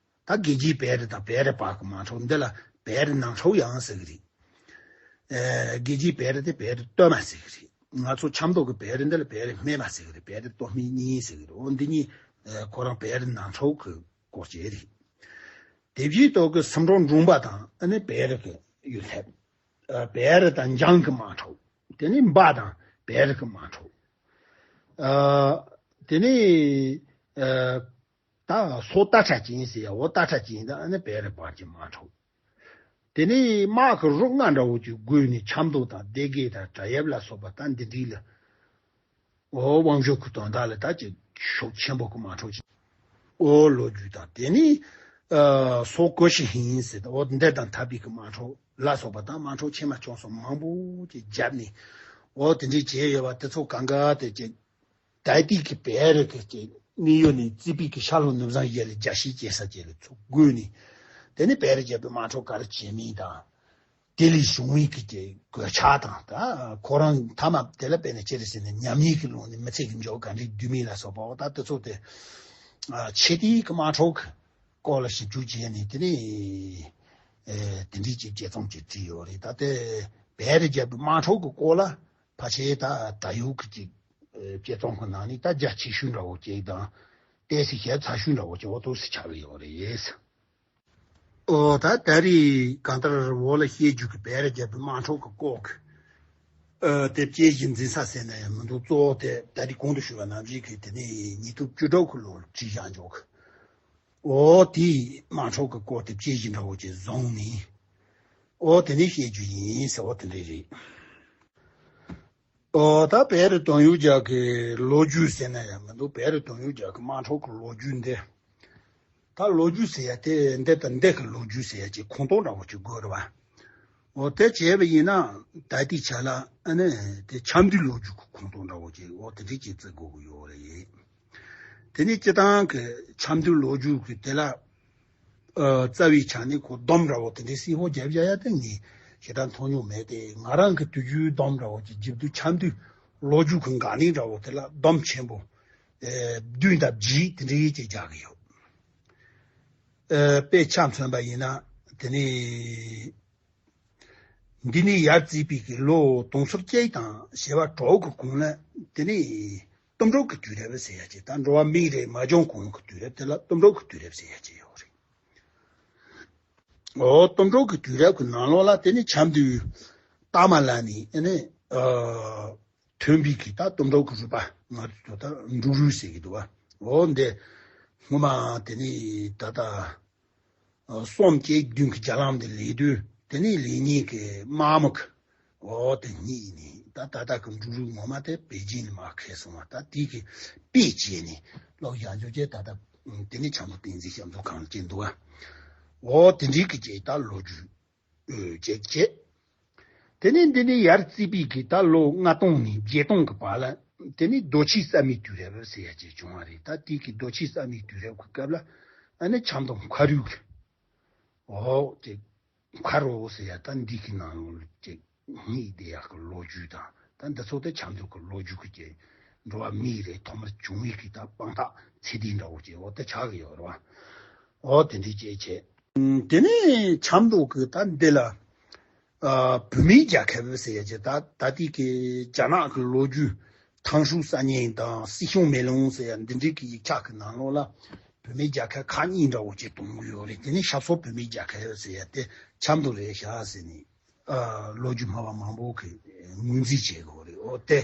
ད་དགེ་རྒྱས་བེ་རི་དང་བེ་རི་བར་གྱི་དམག་འཁྲུག་འདི་ལ་བེ་རི་ནང་འཁྲུག་ཡང་ཟེར་གི་རེད། ཨེ། དགེ་རྒྱས་བེ་རི་དེ་བེ་རི་སྟོད་མ་ཟེར་གི་རེད། ང་ཚོ་ཆབ་མདོ་གི་བེ་རི་འདི་ལ་བེ་རི་སྨད་མ་ཟེར་གི་རེད། བེ་རི་སྟོད་སྨད་གཉིས་ཟེར་གི་རེད། འོ་འདི་གཉིས། ཨེ། ཁོ་རང་བེ་རི་ནང་འཁྲུག་གི་སྐོར་བྱས་རེད། དེ་བཞིན་དུ་གི་སུམ་འབྲོག་འབྲོང་པ་དང་ཨ་ནི་བེ་རི་གི་ཡུལ་ལྷེབ། ཨ། བེ་རི་དང་འཇང་གི་དམག་འཁྲུག་དེ་ནས་འབའ་དང་བེ་རི་གི་དམག་འཁྲུག་ཨ། དེ་ནས། ཨ། ད་སོག་སྟག་ཁྲ་ཅན་ཟེར་ཡ། འོ་སྟག་ཁྲ་ཅན་དང་ཨ་ནི་བེ་རི་བར་གྱི་དམག་འཁྲུག་དེ་ནས་དམག་གི་རུ་ལྔ་འདྲ་བོ་ཅིག་བགོས་ནས་ཆབ་མདོ་དང་སྡེ་དགེ་དང་བྲག་གཡབ་ལ་སོགས་པ་ད་འདི་འདྲའི་ལ། འོ་དབང་ཞུ་གི་དོན་དག་ལ་ད་ཅིག་ཤུགས་ཆེན་པོ་གི་དམག་འཁྲུག་ཅིག་འོ་ལོ་རྒྱུས་དང་དེ་ནི། ཨ། སོག་ཀོ་ཤི་ཧིན་ཟེར་ད། འོ་འདི་དང་འཐབ་པའི་གི་དམག་འཁྲུག་ལ་སོགས་པ་དང་དམག་འཁྲུག་ཆེ་མ་ཆུང་གསུམ་མང་པོ་ཅིག་བརྒྱབ་ནས། འོ་དེ་འདྲའི་བྱས་ཡོད་པ་དེ་ཚོ་གང་ག་དེ་ཅིག་ད་ལྟའི་གི་བེ་རི་གི་ཅིག་གནས་ཡུལ་ནས་རྩིས་པའི་གི་ཤར་ལྷོ་ནུབ་བྱང་བཞི་ལ་རྒྱ་བཤད་བྱེད་ས་ཅིག་ལ་ཚུར་བགོས་ནས། དེ་ནི་བེ་རི་རྒྱལ་པོའི་དམག་འཁྲུག་ག་རེ་བྱས་མིན་དང་། དེ་ལས་བྱུང་བའི་གི་ཅིག་གོད་ཆག་དང་། ད་ཁོ་རང་མཐའ་མ་དེ་ལ་དཔེར་ན་ཅི་རེད་ཟེར་ན། ཉམས་ཉེས་ཀྱི་ལུང་ནས་མི་ཚེ་གི་འགྱུར་བ་ག་འདྲ་བསྡུས་མིན་ལ་སོགས་པ། འོ་ད་དེ་ཚོ་དེ། ཨ། ཆེ་དེའི་གི་དམག་འཁྲུག་གི་སྐོར་ལ་ཞིབ་འཇུག་བྱས་ནས་དེ་ནས། ཨེ། དེ་འདྲའི་ཅིག་དཔྱད་རྩོམ་ཅིག་བྲིས་ཡོད་རེད། ད་དེ་བེ་རི་རྒྱལ་པོའི་དམག་འཁྲུག་གི་སྐོར་ལ་ཕལ་ཆེར་ད་ད་ཡུག་གི་ཅིག་ཨེ། དཔྱད་རྩོམ་གི་ནང་ནས་ད་རྒྱ་ཆེ་ཤོས་འདྲ་བོ་ཅིག་དང་། ཏོག་ཙམ་ཞིབ་ཚགས་ཤོས་འདྲ་བོ་ཅིག་འོ་ཐུག་སུ་ཆགས་ཡོད་རེད། ཨོ། ད་ད་རེས་གང་ལྟར་འོག་ལ་བཤད་རྒྱུ་གི་བེ་རི་རྒྱལ་པོའི་དམག་འཁྲུག་གི་སྐོར་གི། ཨ། དེབ་དཔྱད་གཞི་འཛིན་ས་ཟེར་ན་ཡང་མི་འདུག་གཙོ་བོ་དེ་ད་རེས་གོང་དུ་ཞུས་པ་ནང་བཞིན་གི་དེ་ནས་ཉིས་སྟོང་བཅུ་དྲུག་གི་ལོར་བྲིས་བཞག་འཇོག་གི། ཨོ། དེའི་དམག་འཁྲུག་གི་སྐོར་དེབ་དཔྱད་གཞི་འདྲ་བོ་ཅིག་བཟུང་ནས། ཨོ། དེ་ནས་བཤད་རྒྱུ་ཡིན་ཟེར་བ་དེ་འདྲ་རེད། ཨོ། ད་བེ་རི་དོན་ཡོད་རྒྱལ་གྱི་ལོ་རྒྱུས་ཟེར་ན་ཡང་མི་འདུག་བེ་རི་དོན་ཡོད་རྒྱལ་གྱི་དམག་འཁྲུག་གི་ལོ་རྒྱུས་འདི། ད་ལོ་རྒྱུས་ཟེར་ཡ་དེ་འདི་དང་འདི་གི་ལོ་རྒྱུས་ཟེར་ཡ་ཅིག་ཁུངས་གཏོགས་འདྲ་བོ་ཅིག་དགོས་རེད་བ། ཨོ། དེ་བྱས་པ་ཡིན་ན་ད་ལྟའི་ཆ་ལ་ཨ་ནི་དེ་ཆབ་མདོའི་ལོ་རྒྱུས་ཀྱི་ཁུངས་གཏོགས་འདྲ་བོ་ཅིག་ཨོ་དེ་འདྲ་ཅིག་བརྩི་དགོས་ཀྱི་ཡོད་རེད། དེ་ནི་སྤྱིར་བཏང་གི་ཆབ་མདོའི་ལོ་རྒྱུས་ཀྱི་དེ་ལ། ཨ། རྩ་བའི་ཆ་ནས་ཁོ་སྡོམ་འདྲ་བོ་དེ་འདྲའི་གསལ་པོ་རྒྱབ་བཞག་ཡ་དེ་ངས་ཞེ་དྲག་མཐོང་མྱོང་མེད་དེ། ང་རང་གི་དུས་རྒྱུན་སྡོམ་འདྲ་བོ་ཅིག་བརྒྱབ་དུས་ཆབ་མདོའི་ལོ་རྒྱུས་ཀྱི་འགག་གནད་འདྲ་བོ་དེ་ལ་སྡོམ་ཆེན་པོ། ཨེ། བདུན་དང་བརྒྱད་དེ་འདྲའི་ཅིག་རྒྱག་གི་ཡོད། དཔེ་ཆ་མཚོན་པ་ཡིན་ན། དེ་ནས་འདི་ནས་ཡར་བརྩིས་པའི་གི་ལོ་དུང་སོར་གཅིག་དང་བྱེ་བ་དྲུག་གི་གོང་ལ། དེ་ནས་གཏུམ་དྲུག་གི་དུས་རབས་ཟེར་ཡ་ཅིག་ད་འགྲོ་བ་མིའི་རིགས་མ་བྱུང་གོང་གི་དུས་རབས་དེ་ལ་གཏུམ་དྲུག་གི་དུས་རབས་ཟེར་ཡ་ཅིག་ཡོད་རེད། འོ་གཏུམ་དྲུག་གི་དུས་རབས་ཀྱི་ནང་ལོགས་ལ་དེ་ནས་ཆབ་མདོའི་ལྟག་མ་ལ་ནས་ཨ་ནི་ཨ་ཐོན་པའི་གི་ད་གཏུམ་དྲུག་གི་རུས་པ། ང་ཚོ་ད་འབྲུག་རུས་ཟེར་གྱི་འདུག་བ། འོ་འདི་སྔོན་མ་དེ་ནས་ད་ལྟ་ཨ་གསུམ་བཅུ་བདུན་གྱི་རྒྱ་ལམ་དེ་ལས་དུས། དེ་ནས་ལས་གཉིས་ཀྱི་དམག་མི་གི། འོ་དེ་གཉིས་ནི་ད་ད་ལྟ་གི་འབྲུག་རུས་ངོ་མ་དེ་པེ་ཅིན་ལ་མར་ཁེལ་སོང་བ། ད་དེ་གི་དཔེ་བྱས་ནས་ལོ་བཞག་འཇོག་བྱས། ད་ལྟ་དེ་ནས་ཆབ་མདོ་བསྟན་འཛིན་ཞབས་འཛུགས་ཁང་ལ་བྱས་འདུག་བ། འོ་དེ་འདྲའི་གི་བྱས་ད་ལོ་རྒྱུས་བྱས་བྱས། དེ་ནས་འདི་ནས་ཡར་བརྩིས་པའི་གི་ད་ལོ་ལྔ་སྟོང་ནས་བརྒྱད་སྟོང་གི་བར་ལ། དེ་ནས་རྡོ་ཆས་གསར་མའི་དུས་རབས་ཟེར་ཡ་ཅིག་བྱུང་བ་རེད། ད་དེ་གི་རྡོ་ཆས་གསར་མའི་དུས་རབས་ཀྱི་སྐབས་ལ་ཨ་ནི་ཆབ་མདོ་མཁར་རུ་གི། འོ་དེ་མཁར་རུ་ཟེར་ཡ་ད་འདི་གི་ནང་ལོགས་ལ་ཅིག་རྙེད་བསྡད་ཡག་གི་ལོ་རྒྱུས་དང་། ད་འདི་ཚོ་དེ་ཆབ་མདོ་གི་ལོ་རྒྱུས་ཀྱི་ཅིག་འགྲོ་བ་མིའི་རིགས་ཐོག་མར་བྱུང་བའི་གི་ད་དཔང་རྟགས་ཚད་ལྡན་འདྲ་བོ་ཅིག་འོ་དེ་ཆགས་ཀྱི་ཡོད་རེད་བ། འོ་དེ་འདྲའི་ཅིག་བྱས། དེ་ནས་ཆབ་མདོ་གི་ད་འདི་ལ་ཨ་བོད་མིའི་རྒྱལ་ཁབ་ཟེར་ཡ་ཅིག་ད་ད་ལྟའི་གི་རྒྱ་ནག་གི་ལོ་རྒྱུས་ཐང་ཧྲུའུ་གསར་རྙིང་དང་སྲིད་སྐྱོང་མེ་ལོང་ཟེར་ཡ་འདི་འདྲའི་གི་ཡིག་ཆ་གི་ནང་ལོགས་ལ་བོད་མིའི་རྒྱལ་ཁབ་ཁག་གཉིས་འདྲ་བོ་ཅིག་གཏོང་གི་ཡོད་རེད། དེ་ནས་ཤར་ཕྱོགས་བོད་མིའི་རྒྱལ་ཁབ་ཟེར་ཡ་དེ་ཆབ་མདོ་རེད་ཤག་ཟེར་ནས་ཨ་ལོ་རྒྱུས་སྨྲ་བ་མང་པོ་གིས་ངོས་འཛིན་བྱེད་དགོས་རེད། འོ་དེ་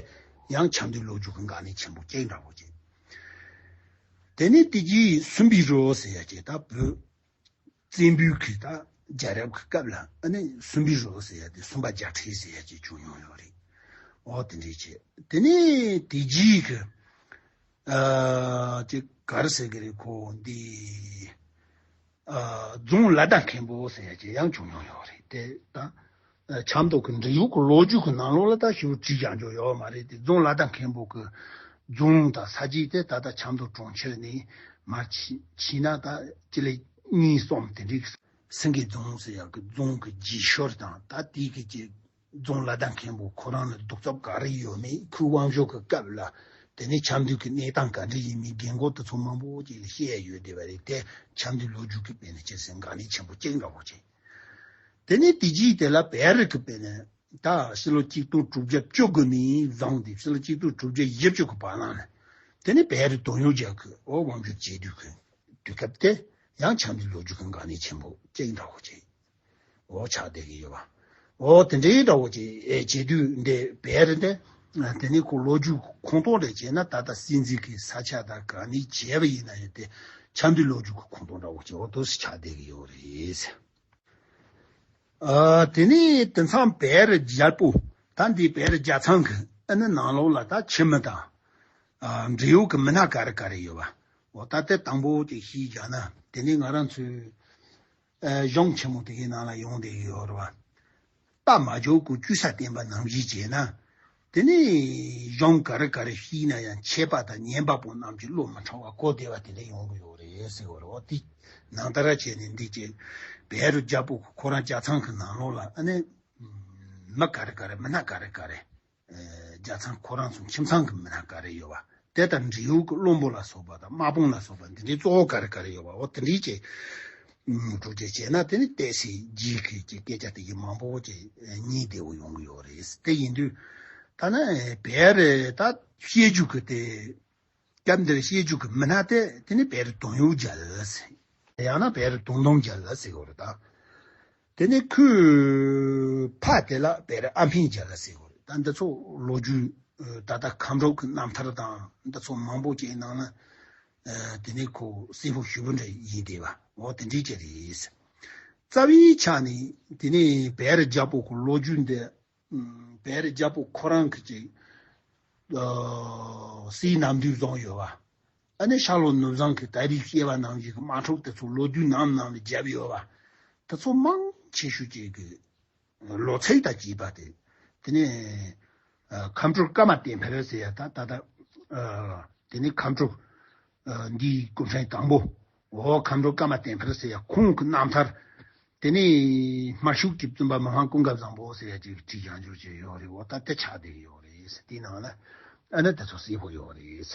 ཡང་ཆབ་མདོའི་ལོ་རྒྱུས་ཀྱི་འགག་གནད་ཆེན་པོ་གཅིག་འདྲ་བོ་ཅིག་དེ་ནས་དེ་རྗེས་སུམ་པའི་རི་བོ་ཟེར་ཡ་ཅིག་ད་བོད་བཙན་པོའི་གི་ད་རྒྱལ་རབས་ཀྱི་སྐབས་ལ་ཨ་ནི་སུམ་པའི་རི་བོ་ཟེར་ཡ་དེ་སུམ་པ་རྒྱལ་ཕྲན་ཟེར་ཡ་ཅིག་བྱུང་མྱོང་ཡོད་རེད། འོ་དེ་འདྲའི་ཅིག་དེ་ནས་དེ་རྗེས་ཀྱི་ཨ་ཅིག་ག་རེ་ཟེར་གི་རེད། ཁོ་འདི་ཨ་རྫོང་ལ་དྭགས་མཁན་པོ་ཟེར་ཡ་ཅིག་ཡང་བྱུང་མྱོང་ཡོད་རེད། དེ་ད་ཨ་ཆབ་མདོ་གི་འབྲེལ་ཡོད་ཀྱི་ལོ་རྒྱུས་ཀྱི་ནང་ལོགས་ལ་ད་ཞིབ་བྲིས་བཞག་འཇོག་ཡོད་མ་རེད། དེ་རྫོང་ལ་དྭགས་མཁན་པོ་གི་རྫོང་དང་ས་ཆ་དེ་ད་ལྟ་ཆབ་མདོ་གྲོང་ཁྱེར་ནས་མར་ཕྱིན་ཕྱིན་ན་ད་སྤྱི་ལེ་གཉིས་གསུམ་དེ་འདྲའི་སེང་གེ་རྫོང་ཟེར་ཡག་གི་རྫོང་གི་རྗེས་ཤུལ་དང་། ད་དེའི་གི་ཅིག་རྫོང་ལ་དྭགས་མཁན་པོ་ཁོ་རང་ལ་གདུག་རྩུབ་ག་རེ་ཡོད་མེད། ཁོའི་དབང་ཤུགས་ཀྱི་སྐབས་ལ་དེ་ནས་ཆབ་མདོ་གི་གནས་སྟངས་ག་འདྲ་ཡིན་མིན་རྒན་གོག་དེ་ཚོ་མང་པོ་ཅིག་ལ་བཤད་ཡ་ཡོད་བསྡད་པ་རེད། དེ་ཆབ་མདོའི་ལོ་རྒྱུས་ཀྱི་དཔེ་ནས་བྱས་ཟིན་འགག་གནད་ཆེན་པོ་གཅིག་འདྲ་བོ་ཅིག་དེ་ནས་དེ་རྗེས་དེ་ལ་བལ་རིགས་ཀྱི་དཔེ་ནས་ད་ཕྱི་ལོ་ཆིག་སྟོང་དྲུག་བརྒྱ་བཅུ་དགུ་ནས་བཟུང་སྟེ་ཕྱི་ལོ་ཆིག་སྟོང་དྲུག་བརྒྱ་བཞི་བཅུ་གི་བར་ལ་ནས་དེ་ནས་བལ་རིགས་དོན་ཡོད་རྒྱལ་ཁབ་འོ་དབང་སྒྱུར་བྱེད་དུས་ཀྱི་དུས་སྐབས་དེ་ཡང་ཆབ་མདོའི་ལོ་རྒྱུས་ཀྱི་འགག་གནད་ཆེན་པོ་གཅིག་འདྲ་བོ་ཅིག་འོ་ཆགས་བསྡད་ཀྱི་ཡོད་པ། འོ་དེ་འདྲའི་འདྲ་བོ་ཅིག་ཨེ་བྱེད་དུས་འདི་བལ་རིགས་འདི་དེ་ནས་ཁོ་ལོ་རྒྱུས་ཁོངས་གཏོགས་རེ་བྱས་ན་ད་ལྟ་སྲིད་འཛིན་གྱི་ས་ཆ་དང་ག་ནས་བྱས་པ་ཡིན་ན་ཡང་དེ་ཆབ་མདོའི་ལོ་རྒྱུས་ཀྱི་ཁོངས་གཏོགས་འདྲ་བོ་ཅིག་འོ་དེ་ཆགས་བསྡད་ཀྱི་ཡོད་རེད། ཨ་དེ་ནས་དེང་སང་བལ་རི་རྒྱལ་པོ། ད་འདི་བལ་རི་རྒྱལ་ཚང་གི་ཨ་ནི་ནང་ལོགས་ལ་ད་ཁྱིམ་མི་དང་ཨ་འབྲེལ་ཡོད་ཀྱི་མི་སྣ་ག་རེ་ག་རེ་ཡོད་པ། འོ་ད་ལྟ་དང་པོ་དེ་ཤེས་བྱ་ན་དེ་ནས་ང་རང་ཚོའི་ཨ་གཞུང་ཆེན་མོ་དེ་གའི་ནང་ལ་ཡོང་བསྡད་ཀྱི་ཡོད་རེད་བ། རྟ་མ་འཇོག་གི་བཅུ་ས་བསྟན་པ་ནང་བཞིན་བྱས་ན། དེ་ནས་གཞུང་ག་རེ་ག་རེ་ཤེས་ན་ཡང་ཆད་པ་དང་ཉན་པ་པོ་རྣམས་ཀྱི་བློ་མི་ཕྲང་བ་གོ་བདེ་བ་དེ་འདྲ་ཡོང་གི་ཡོད་རེད་ཟེར་བ་རེད། འོ་དེ་ནང་ལྟར་བྱས་ནས་འདི་ཅིག་བལ་རི་རྒྱལ་པོ་ཁོ་རང་རྒྱལ་ཚང་གི་ནང་ལོགས་ལ་ཨ་ནི་མི་ག་རེ་ག་རེ་མི་སྣ་ག་རེ་ག་རེ་རྒྱལ་ཚང་ཁོ་རང་ཚོ་ཁྱིམ་ཚང་གི་མི་སྣ་ག་རེ་ཡོད་པ། དེ་དང་འབྲེལ་ཡོད་ཀྱི་བློན་པོ་ལ་སོགས་པ་དང་དམག་དཔུང་ལ་སོགས་པ་འདི་འདྲའི་གཙོ་བོ་ག་རེ་ག་རེ་ཡོད་པ། འོ་དེ་འདྲའི་ཅིག་སྒྲུབ་བྱེད་བྱས་ན་དེ་ནི་ཏོག་ཙམ་རྗེས་ཀྱི་ཅིག་སྐད་ཆ་དེ་གའི་མང་པོ་ཅིག་རྙེད་བདེ་བོ་ཡོང་གི་ཡོད་རེད། དེ་ཡིན་དུས་ད་ནི་བལ་རི་ད་བཤད་རྒྱུད་ཀྱི་དེ་སྐབས་འདིར་བཤད་རྒྱུད་ཀྱི་མི་སྣ་དེ་དེ་ནི་བལ་རི་དོན་ཡོད་རྒྱལ་ཟེར། ཡང་ན་བལ་རི་དོན་གཏོང་རྒྱལ་ཟེར་དགོས་རེད་ད། དེ་ནས་ཁོའི་ཕ་དེ་ལ་བལ་རི་ཨ་འཕན་རྒྱལ་ཟེར་དགོས་རེད་ད། འདི་ཚོ་ལོ་རྒྱུས་ད་ལྟ་ཁམས་སྦྲག་གི་རྣམ་ཐར་དང་འདི་ཚོ་མང་པོ་ཅིག་ནང་ན་དེ་ནས་ཁོ་སྲས་པོ་ཞུ་བོ་འདྲ་ཡིན་བསྡད་པ། འོ་དེ་འདྲའི་ཅིག་རེད། རྩ་བའི་ཆ་ནས་དེ་ནས་བལ་རི་རྒྱལ་པོ་གི་ལོ་རྒྱུས་འདི་བལ་རི་རྒྱལ་པོ་ཁོ་རང་གི་ཅིག་སྲས་རྣམ་བདུན་བཟུང་ཡོད་པ། ཨ་ནི་ཤར་ལྷོ་ནུབ་བྱང་གི་ད་རེས་བཤད་པ་ནང་བཞིན་གྱི་དམག་འཁྲུག་དེ་ཚོ་ལོ་རྒྱུས་ནང་ནང་ལ་བརྒྱབ་ཡོད་པ། དེ་ཚོ་མང་ཆེ་ཤོས་ཅིག་གི་ལོ་ཚིགས་དང་བཅས་པ་དེ། དེ་ནས་ཨ་ཁམས་སྦྲག་ཀརྨ་བསྟན་འཕེལ་ཟེར་ཡ་ད་ད་ལྟ་ཨ་དེ་ནས་ཁམས་སྦྲག་ཨ་འདིའི་སྐུ་ཕྲེང་དང་པོ། འོ་ཁམས་སྦྲག་ཀརྨ་བསྟན་འཕེལ་ཟེར་ཡ་ཁོང་གི་རྣམ་ཐར། དེ་ནས་སྨར་ཤུལ་གྱི་བཙུན་པ་མི་ཕམ་ཀུན་དགའ་བཟང་པོ་ཟེར་ཡ་ཅིག་བྲིས་བཞག་འཇོག་བྱས་ཡོད་རེད། འོ་ད་དེ་ཆགས་བསྡད་ཀྱི་ཡོད་རེད། དེའི་ནང་ལ་ཨ་ནི་དེ་ཚོ་གསལ་པོ་ཡོད་རེད།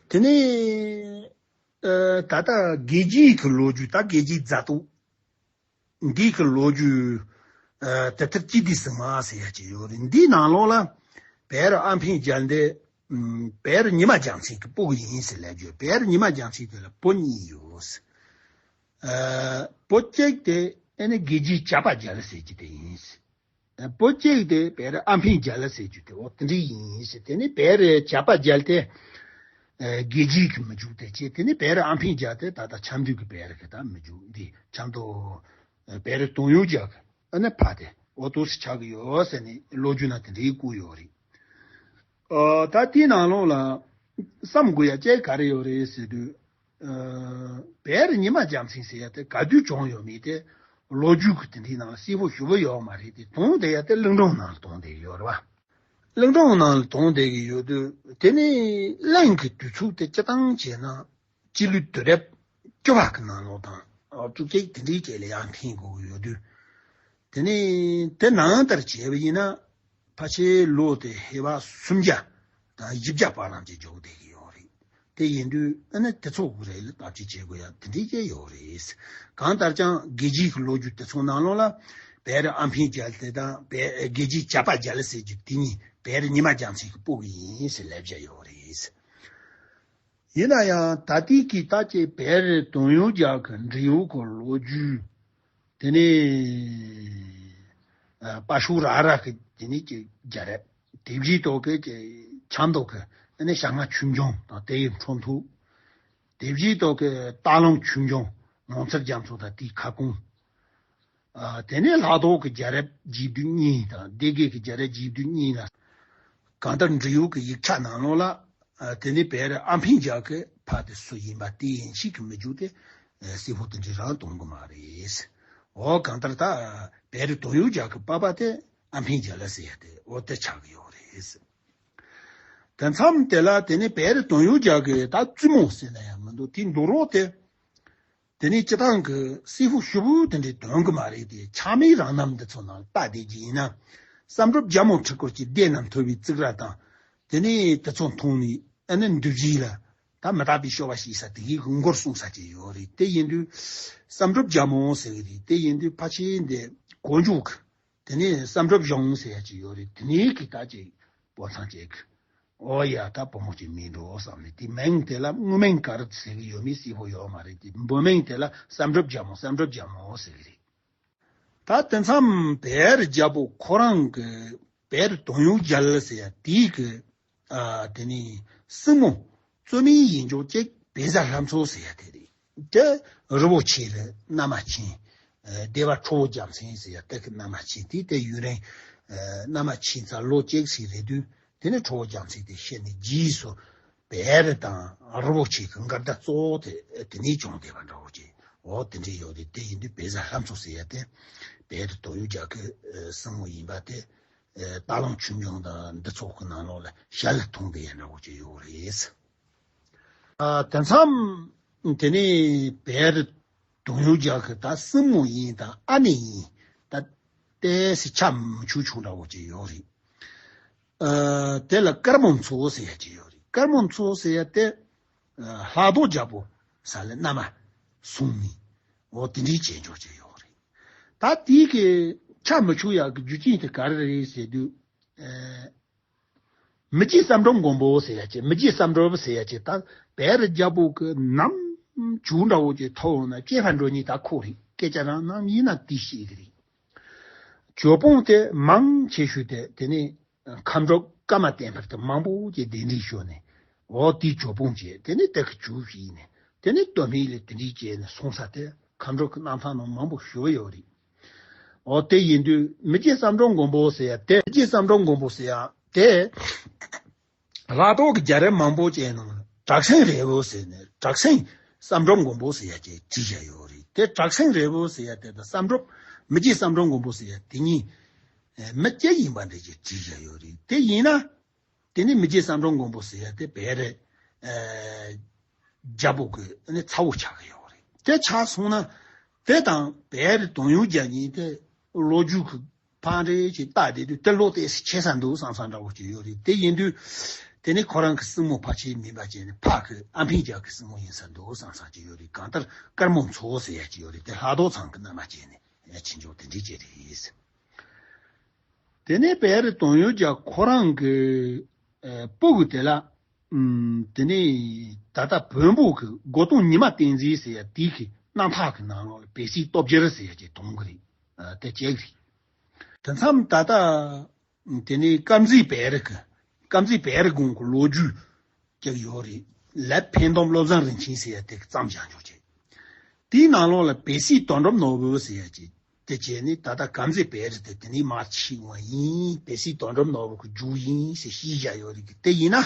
དེ་ནས་ ཨ་ད་ལྟ་དགེ་བརྒྱད་ཀྱི་ལོ་རྒྱུས། ད་དགེ་བརྒྱད་མཛད་དུ་འདི་གི་ལོ་རྒྱུས། ཨ་དེབ་ཐེར་སྤྱི་ཏི་སིལ་མ་ཟེར་ཡ་ཅིག་ཡོད་རེད། འདིའི་ནང་ལོགས་ལ་བེ་རི་ཨ་འཕན་རྒྱལ་འདི་ཨམ་བེ་རི་ཉི་མ་རྒྱལ་མཚན་གྱི་སྤུ་གུ་ཡིན་ཟེར་ལབ་ཡོད། བེ་རི་ཉི་མ་རྒྱལ་མཚན་དེ་ལ་བུ་གཉིས་ཡོད། ཨ་བུ་གཅིག་དེ་ཨ་ནི་དགེ་བརྒྱད་ཇག་པ་རྒྱལ་ཟེར་གྱི་དེ་ཡིན། བུ་གཅིག་དེ་བེ་རི་ཨ་འཕན་རྒྱལ་ཟེར་རྒྱུ་དེ་འོ་དེ་འདྲ་ཡིན་ཟེར། དེ་ནས་བེ་རི་ཇག་པ་རྒྱལ་དེ་ཨ་དགེ་བརྒྱད་ཀྱི་མི་འཇུག་དེ་བྱས། དེ་ནས་བེ་རི་ཨ་འཕན་རྒྱལ་དེ་ད་ལྟ་ཆབ་མདོ་གི་བེ་རི་གི་ད་མི་འཇུག་འདི་ཆབ་མདོ་ཨ་བེ་རི་དོན་ཡོད་རྒྱལ་གི་ཨ་ནི་ཕ་དེ་འོ་དེ་ཆགས་ཀྱི་ཡོད་ཟེར་ནས་ལོ་རྒྱུས་ན་དེ་འདྲའི་བཀོད་ཡོད་རེད། ཨ་ད་དེའི་ནང་ལོགས་ལ་བསམ་དགོས་ཡ་ཅིག་ག་རེ་ཡོད་རེད་ཟེར་དུས། ཨ་བེ་རི་ཉི་མ་རྒྱལ་མཚན་ཟེར་ཡ་དེ་ག་དུས་བྱུང་ཡོད་མེད་དེ་ལོ་རྒྱུས་ཀྱི་དེ་འདྲའི་ནང་གསལ་པོ་ཞེ་པོ་ཡོད་མ་རེད་དེ། དོན་དེ་ཡ་དེ་གླིང་སྒྲུང་ནང་ལ་དོན་དེ་ཡོད་རེད་བ། གླིང་སྒྲུང་ནང་ལ་དོན་དེ་གི་ཡོད་དུས་དེ་ནི་གླིང་གི་དུས་ཚོད་དེ་སྤྱི་བཏང་བྱས་ན་སྤྱི་ལོའི་དུས་རབས་བཅུ་པ་གི་ནང་ལོགས་དང་བཅུ་གཅིག་དེ་འདྲའི་རྗེས་ལ་ཡར་འཕེན་དགོས་ཀྱི་ཡོད་དུས། དེ་ནས་དེ་ནང་ལྟར་བྱས་པ་ཡིན་ན་ཕལ་ཆེར་ལོ་དེ་ཧེ་བག་སུམ་བརྒྱ་དང་བཞི་བརྒྱ་བར་ལམ་གྱི་འཇོག་བསྡད་ཀྱི་ཡོད་རེད། དེ་ཡིན་དུས་ཨ་ནི་དེ་ཚོ་གི་རེད་ལ་བརྟག་དཔྱད་བྱེད་དགོས་ཡ་དེ་འདྲའི་ཅིག་ཡོད་རེད། གང་ལྟར་ཀྱང་དགེ་བརྒྱད་ཀྱི་ལོ་རྒྱུས་དེ་ཚོ་ནང་ལོགས་ལ་བེ་རི་ཨ་འཕན་རྒྱལ་དེ་དང་བེ་དགེ་བརྒྱད་ཇག་པ་རྒྱལ་ཟེར་རྒྱུ་དེ་གཉིས་བེ་རི་ཉི་མ་རྒྱལ་མཚན་གྱི་སྤུ་གུ་ཡིན་ཟེར་ལབ་བཞག་ཡོད་རེད། ཡིན་ན་ཡང་ད་ལྟའི་གི་ད་ཅིག་བེ་རི་དོན་ཡོད་རྒྱལ་གི་འབྲི་ཡུལ་གི་ལོ་རྒྱུས། དེ་ནས་ཨ་དཔའ་ཤོད་ར་ར་གི་དེ་ནས་ཀྱི་རྒྱལ་རབས། དེ་བཞིན་དུ་གི་ཀྱི་ཆབ་མདོ་གི་དེ་ནས་ཞྭ་ལྔ་ཆོས་འབྱུང་དང་དེའི་འཕྲོ་མཐུད། དེ་བཞིན་དུ་གི་སྟག་ལུང་ཆོས་འབྱུང་ངོ་མཚར་རྒྱ་མཚོ་དང་དེའི་ཁ་སྐོང་། ཨ་དེ་ནས་ལྷག་རྡོར་གྱི་རྒྱལ་རབས་རྗེས་ཟློས་གཉིས་དང་སྡེ་དགེ་གི་རྒྱལ་རབས་རྗེས་ཟློས་གཉིས་ལ། གང་ལྟར་འབྲི་ཡུལ་གྱི་ཡིག་ཆ་ནང་ལོགས་ལ་ཨ་དེ་ནས་བེ་རི་ཨ་འཕན་རྒྱལ་གྱི་ཕ་དེ་སུ་ཡིན་པ་དེ་ཡིན་ཞིག་གི་མི་འཇུག་སྟེ་ཨ་གསལ་པོ་དེ་འདྲའི་རང་གཏོང་གི་མ་རེད། འོ་གང་ལྟར་ད་བེ་རི་དོན་ཡོད་རྒྱལ་གྱི་པ་ཕ་དེ་ཨ་འཕན་རྒྱལ་ལ་ཟེར་ཡ་དེ་འོ་དེ་ཆགས་ཀྱི་ཡོད་རེད། དེ་མཚམས་དེ་ལ་དེ་ནས་བེ་རི་དོན་ཡོད་རྒྱལ་གྱི་ད་བཙུན་མོ་ཟེར་ན་ཡང་མི་འདུག་དེ་འདུག་རོགས་དེ། དེ་ནས་སྤྱི་བཏང་གི་གསལ་པོ་ཞེ་པོ་དེ་འདྲའི་དོན་གི་མ་རེད་དེ། ཆགས་མེད་རང་རྣམ་འདི་ཚོ་ནང་ལ་ལྟ་བསྡད་ཀྱི་ཡིན་ན། བསམ་གྲུབ་རྒྱལ་མོ་ཁྲི་སྐོར་གྱི་སྡེ་རྣམས་མཐོ་བའི་བརྩིགས་ར་དང་། དེ་ནས་དེ་ཚོ་མཐོང་ནས་ཨ་ནི་འདུ་བྱེད་ལ་ད་མི་རྟག་པའི་སྐྱོ་བ་ཞིག་ས་དེ་གའི་མགོར་གསུངས་ས་ཅིག་ཡོད་རེད། དེ་ཡིན་དུས་བསམ་གྲུབ་རྒྱལ་མོ་ཟེར་གི་རེད། དེ་ཡིན་དུས་ཕལ་ཆེར་འདི་གོ་འཇུག་གི་དེ་ནས་བསམ་གྲུབ་གཞུང་ཟེར་ཡ་ཅིག་ཡོད་རེད། དེ་ནས་གི་ད་ཅིག་པོ་ཚང་ཅིག་གི། ཨོ་ཡ་ད་བུ་མོ་ཅིག་མིན་འགྲོ་བསམ་ནས་དེ་མིང་དེ་ལ་དངོས་མིང་ག་རེ་ཟེར་གི་ཡོད་མེད་གསལ་པོ་ཡོད་མ་རེད་དེ། བུ་མིང་དེ་ལ་བསམ་གྲུབ་རྒྱལ་མོ་བསམ་གྲུབ་རྒྱལ་མོ་ཟེར་གི་རེད། ད་དེ་མཚམས་བེ་རི་རྒྱལ་པོ་ཁོ་རང་གི་བེ་རི་དོན་ཡོད་རྒྱལ་ཟེར་ཡ་དེའི་གི་ཨ་དེ་ནི་སྲིང་མོ་བཙུན་མའི་ཡིན་ཆོག་ཅིག་བེ་ཟ་ལྷ་མཚོ་ཟེར་ཡ་དེ་རེད། དེ་རི་བོ་ཆེ་ལ་མནའ་མ་ཕྱིན། ཨ་སྡེ་པ་ཁྲོ་བོ་རྒྱལ་མཚན་ཟེར་ཡ་དེ་གི་མནའ་མ་ཕྱིན། དེ་དེ་ཡུན་རིང་ཨ་མནའ་མ་ཕྱིན་ཚར་ལོ་གཅིག་ཞིག་རེད་དུས། དེ་ནས་ཁྲོ་བོ་རྒྱལ་མཚན་དེ་ཤི་ནས་རྗེས་སུ་བེ་རི་དང་རི་བོ་ཆེ་གི་མགར་ཟླ་གཙོ་བོ་དེ་དེ་ནས་བྱུང་བསྡད་པ་འདྲ་བོ་ཅིག་འོ་དེ་འདྲ་ཡོད་རེད། དེ་ཡིན་དུས་བེ་ཟ་ལྷ་མཚོ་ཟེར་ཡ་དེ་བེ་རི་དོན་ཡོད་རྒྱལ་གྱི་ཨ་སྲིང་མོ་ཡིན་པ་དེ་ཨ་སྟག་ལུང་ཆོས་འབྱུང་དང་འདི་ཚོ་གི་ནང་ལོགས་ལ་ཞལ་ལ་ཐུག་བསྡད་ཡ་འདྲ་བོ་ཅིག་ཡོད་རེད། ཨ་དེ་མཚམས་དེ་ནས་བེ་རི་དོན་ཡོད་རྒྱལ་གྱི་ད་སྲིང་མོ་ཡིན་དང་ཨ་ནེ་ཡིན་ད་ཏོག་ཙམ་ཆ་མི་ཆུང་ཆུང་འདྲ་བོ་ཅིག་ཡོད་རེད། ཨ་དེ་ལ་དཀར་མོ་མཚོ་ཟེར་ཡ་ཅིག་ཡོད་རེད། དཀར་མོ་མཚོ་ཟེར་ཡ་དེ་ཨ་ལྷག་རྡོར་རྒྱལ་པོ་ས་ལ་མནའ་མ་བཟུང་ནས་འོ་དེ་འདྲའི་བྱེད་འཇོག་ཅིག་ཡོད་རེད། ད་དེའི་གི་ཆ་མི་ཆུང་ཡ་གི་རྒྱུ་རྐྱེན་དེ་ག་རེ་རེད་ཟེར་དུས། ཨ་མི་རྗེ་བསམ་གྲུབ་མགོན་པོ་ཟེར་ཡ་ཅིག་མི་རྗེ་བསམ་གྲུབ་ཟེར་ཡ་ཅིག་ད་བེ་རི་རྒྱལ་པོ་གི་ནམ་ཆུང་འདྲ་བོ་ཅིག་ཐོག་ན་སྐྱེས་པ་འགྲོ་ཉིད་ད་ཁོ་རེད། སྐད་ཆ་རང་ནམ་ཡིན་ན་དེ་ཤེས་གི་རེད། ཇོ་བོ་དེ་མང་ཆེ་ཤོས་དེ་དེ་ནས་མཁའ་འགྲོ་ཀརྨ་བསྟན་འཕེལ་དེ་མང་པོ་ཅིག་གདན་འདྲེན་ཞུས་ནས་འོ་དེ་ཇོ་བོ་བྱས། དེ་ནས་དེ་གི་ཇོ་བོ་བྱས་ནས་དེ་ནས་སྟོད་སྨད་ལ་དེ་འདྲའི་བྱས་ནས་སོང་ས་དེ་མཁའ་འགྲོ་གི་རྣམ་ཐར་ནང་མང་པོ་ཞུ་གི་ཡོད་རེད། འོ་དེ་ཡིན་དུས་མི་རྗེ་བསམ་གྲུབ་མགོན་པོ་ཟེར་ཡ་དེ་མི་རྗེ་བསམ་གྲུབ་མགོན་པོ་ཟེར་ཡ་དེ། ལྷག་རྡོར་གྱི་རྒྱལ་རབས་མང་པོ་ཅིག་ནང་ལ་བྲག་སྲིན་རིལ་བུ་ཟེར་ནས་བྲག་སྲིན་བསམ་གྲུབ་མགོན་པོ་ཟེར་ཡ་ཅིག་བྲིས་བཞག་ཡོད་རེད། དེ་བྲག་སྲིན་རིལ་བུ་ཟེར་ཡ་དེ་དང་བསམ་གྲུབ་མི་རྗེ་བསམ་གྲུབ་མགོན་པོ་ཟེར་ཡ་དེ་གཉིས་མི་གཅིག་ཡིན་པ་འདྲ་ཅིག་བྲིས་བཞག་ཡོད་རེད། དེ་ཡིན་ན་དེ་ནི་མི་རྗེ་བསམ་གྲུབ་མགོན་པོ་ཟེར་ཡ་དེ་བེ་རི་རྒྱལ་པོ་གི་ཚ་བོ་ཆགས་ཀྱི་ཡོད་རེད། དེ་ཆགས་སོང་ན་དེ་དང་བེ་རི་དོན་ཡོད་རྒྱལ་གཉིས་དེ་ལོ་རྒྱུས་ཀྱི་ཕར་འདྲེ་ཅིག་བལྟ་བསྡད་དུས་དེ་ལོ་ཏོག་ཙམ་ཆེ་ས་འདུག་བསམ་བསམ་འདྲ་བོ་ཅིག་ཡོད་རེད། དེ་ཡིན་དུས་ དེ་ནས་ཁོ་རང་གི་སྲིང་མོ་ཕལ་ཆེར་མིན་པ་བྱས་ནས་ཕ་གི་ཨ་འཕེན་རྒྱལ་གྱི་སྲིང་མོ་ཡིན་ས་འདུག་བསམ་བསམ་གྱི་ཡོད་རེད། གང་ལྟར་དཀར་མོ་མཚོ་ཟེར་ཡ་གྱི་ཡོད་རེད། དེ་ལྷ་རྡོ་ཚང་གི་མནའ་མ་བྱས་ནས་ཕྱིན་ཆོག་དེ་འདྲས་བྱས་རེད། དེ་ནས་བེ་རི་དོན་ཡོད་རྒྱལ་ཁོ་རང་གི་ཨ་སྤུ་གུ་དེ་ལ་ཨམ་དེ་ནས་ད་ལྟ་བོན་པོ་གི་སྒོ་སྟོང་ཉི་མ་བསྟན་འཛིན་ཟེར་ཡ་དེ་གི་རྣམ་ཐར་གི་ནང་ལོགས་ལ་བེ་སི་སྟོབས་རྒྱལ་ཟེར་ཡ་ཅིག་གཏོང་གི་རེད། ཨ་དེ་བྱས་གི་རེད། དེ་མཚམས་ད་ལྟ་དེ་ནས་དཀར་མཛེས་བེ་རི་གི་དཀར་མཛེས་བེ་རི་དགོན་གི་ལོ་རྒྱུས་ཅིག་ཡོད་རེད། ལས་ཕན་སྡོམ་བློ་བཟང་རིན་ཆེན་ཟེར་ཡ་དེ་གི་བརྩམས་བཞག་འཇོག་བྱས། དེའི་ནང་ལོགས་ལ་བེ་སི་དོན་གྲུབ་ནོར་བུ་ཟེར་ཡ་ཅིག་དེ་བྱས་ནས་ད་ལྟ་དཀར་མཛེས་བེ་རི་དེ་དེ་ནས་མར་ཕྱིན་པ་ཡིན། བེ་སི་དོན་གྲུབ་ནོར་བུ་གི་རྒྱུད་ཡིན་ཟེར་བཤད་བཞག་ཡོད་རེད་གི། དེ་ཡིན་ན་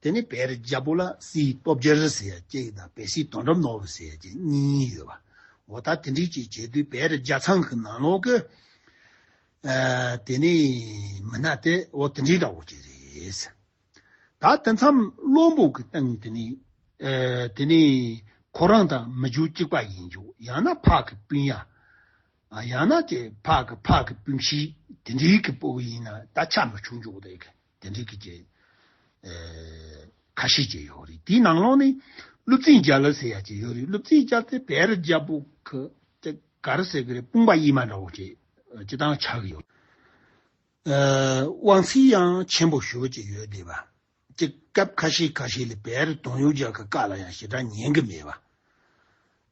དེ་ནས་བེ་རི་རྒྱལ་པོ་ལ་སྲས་སྟོབས་རྒྱལ་ཟེར་ཡ་ཅིག་དང་བེ་སི་དོན་གྲུབ་ནོར་བུ་ཟེར་ཡ་ཅིག་གཉིས་ཡོད་པ། འོ་ད་དེ་འདྲས་ཅིག་བྱས་དུས་བེ་རི་རྒྱལ་ཚང་གི་ནང་ལོགས་གི་ཨ་དེ་ནས་མི་སྣ་དེ་འོ་དེ་འདྲའི་འདྲ་བོ་ཅིག་རེད། ད་དེ་མཚམས་བློན་པོ་གི་སྟེང་དེ་ནས་ཨ་དེ་ནས་ཁོ་རང་དང་མི་རྒྱུད་གཅིག་པ་ཡིན་རྒྱུ། ཡང་ན་ཕ་གི་སྤུན་ཡ། ཨ་ཡང་ན་ཅིག་ཕ་གི་ཕ་གི་སྤུན་མཆེད་དེ་འདྲའི་གི་སྤུ་གུ་ཡིན་ན་ད་ཆ་མི་ཆུང་འཇོག་དེ་གི་དེ་འདྲའི་གི་ཅིག་ཨ་ཁ་ཤས་ཅིག་ཡོད་རེད། དེའི་ནང་ལོགས་ནས་ཀླུ་བཙན་རྒྱལ་ལོ་ཟེར་ཡ་ཅིག་ཡོད་རེད། ཀླུ་བཙན་རྒྱལ་དེ་བེ་རི་རྒྱལ་པོ་གི་ཅིག་ག་རེ་ཟེར་གི་རེད། དཔུང་པ་གཡས་མ་འདྲ་བོ་ཅིག་ཅིག་དང་ཆགས་ཀྱི་ཡོད། ཨ་དབང་ཚད་ཡང་ཆེན་པོ་ཞེ་པོ་ཅིག་ཡོད་བསྡད་པ། ཅིག་སྐབས་ཁ་ཤས་ཁ་ཤས་ལ་བེ་རི་དོན་ཡོད་རྒྱལ་གྱི་བཀའ་ལ་ཡང་ཞེ་དྲག་ཉན་གི་མེད་པ།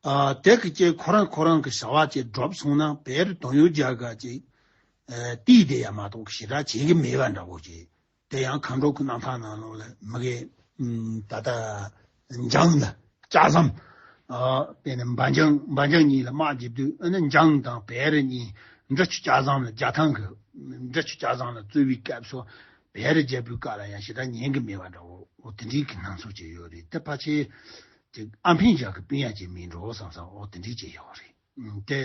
ཨ་དེ་གི་ཅིག་ཁོ་རང་ཁོ་རང་གི་བྱ་བ་ཅིག་སྒྲུབ་སོང་ན་བེ་རི་དོན་ཡོད་རྒྱལ་གྱིས་ཅིག་ཨ་བལྟས་བསྡད་ཡ་མ་གཏོགས་ཞེ་དྲག་བྱེད་གི་མེད་པ་འདྲ་བོ་ཅིག་དེ་ཡང་མཁའ་འགྲོ་གི་རྣམ་ཐར་ནང་ལོགས་ལ་མི་གི་ཨམ་ད་ལྟ་འཇང་ལ་ལྕགས་ཟམ། ཨ་དཔེར་ན་འབའ་འཇང་འབའ་འཇང་གཉིས་ལ་དམག་བརྒྱབ་དུས། ཨ་ནི་འཇང་དང་བེ་རི་གཉིས་འབྲི་ཆུ་ལྕགས་ཟམ་ལ་རྒྱ་ཐང་གི་འབྲི་ཆུ་ལྕགས་ཟམ་ལ་རྩོད་པའི་སྐབས་སུ་བེ་རི་རྒྱལ་པོའི་བཀའ་ལ་ཡང་ཞེ་དྲག་ཉན་གི་མེད་པ་འདྲ་བོ། འོ་དེ་འདྲའི་གི་སྣང་ཚུལ་ཅིག་ཡོད་རེད། དེ་ཕལ་ཆེར་ཅིག་ཨ་འཕེན་རྒྱལ་གི་སྤུན་ཡ་ཅིག་མིན་འགྲོ་བསམ་བསམ། འོ་དེ་འདྲའི་ཅིག་ཡོད་རེད། ཨ་དེ་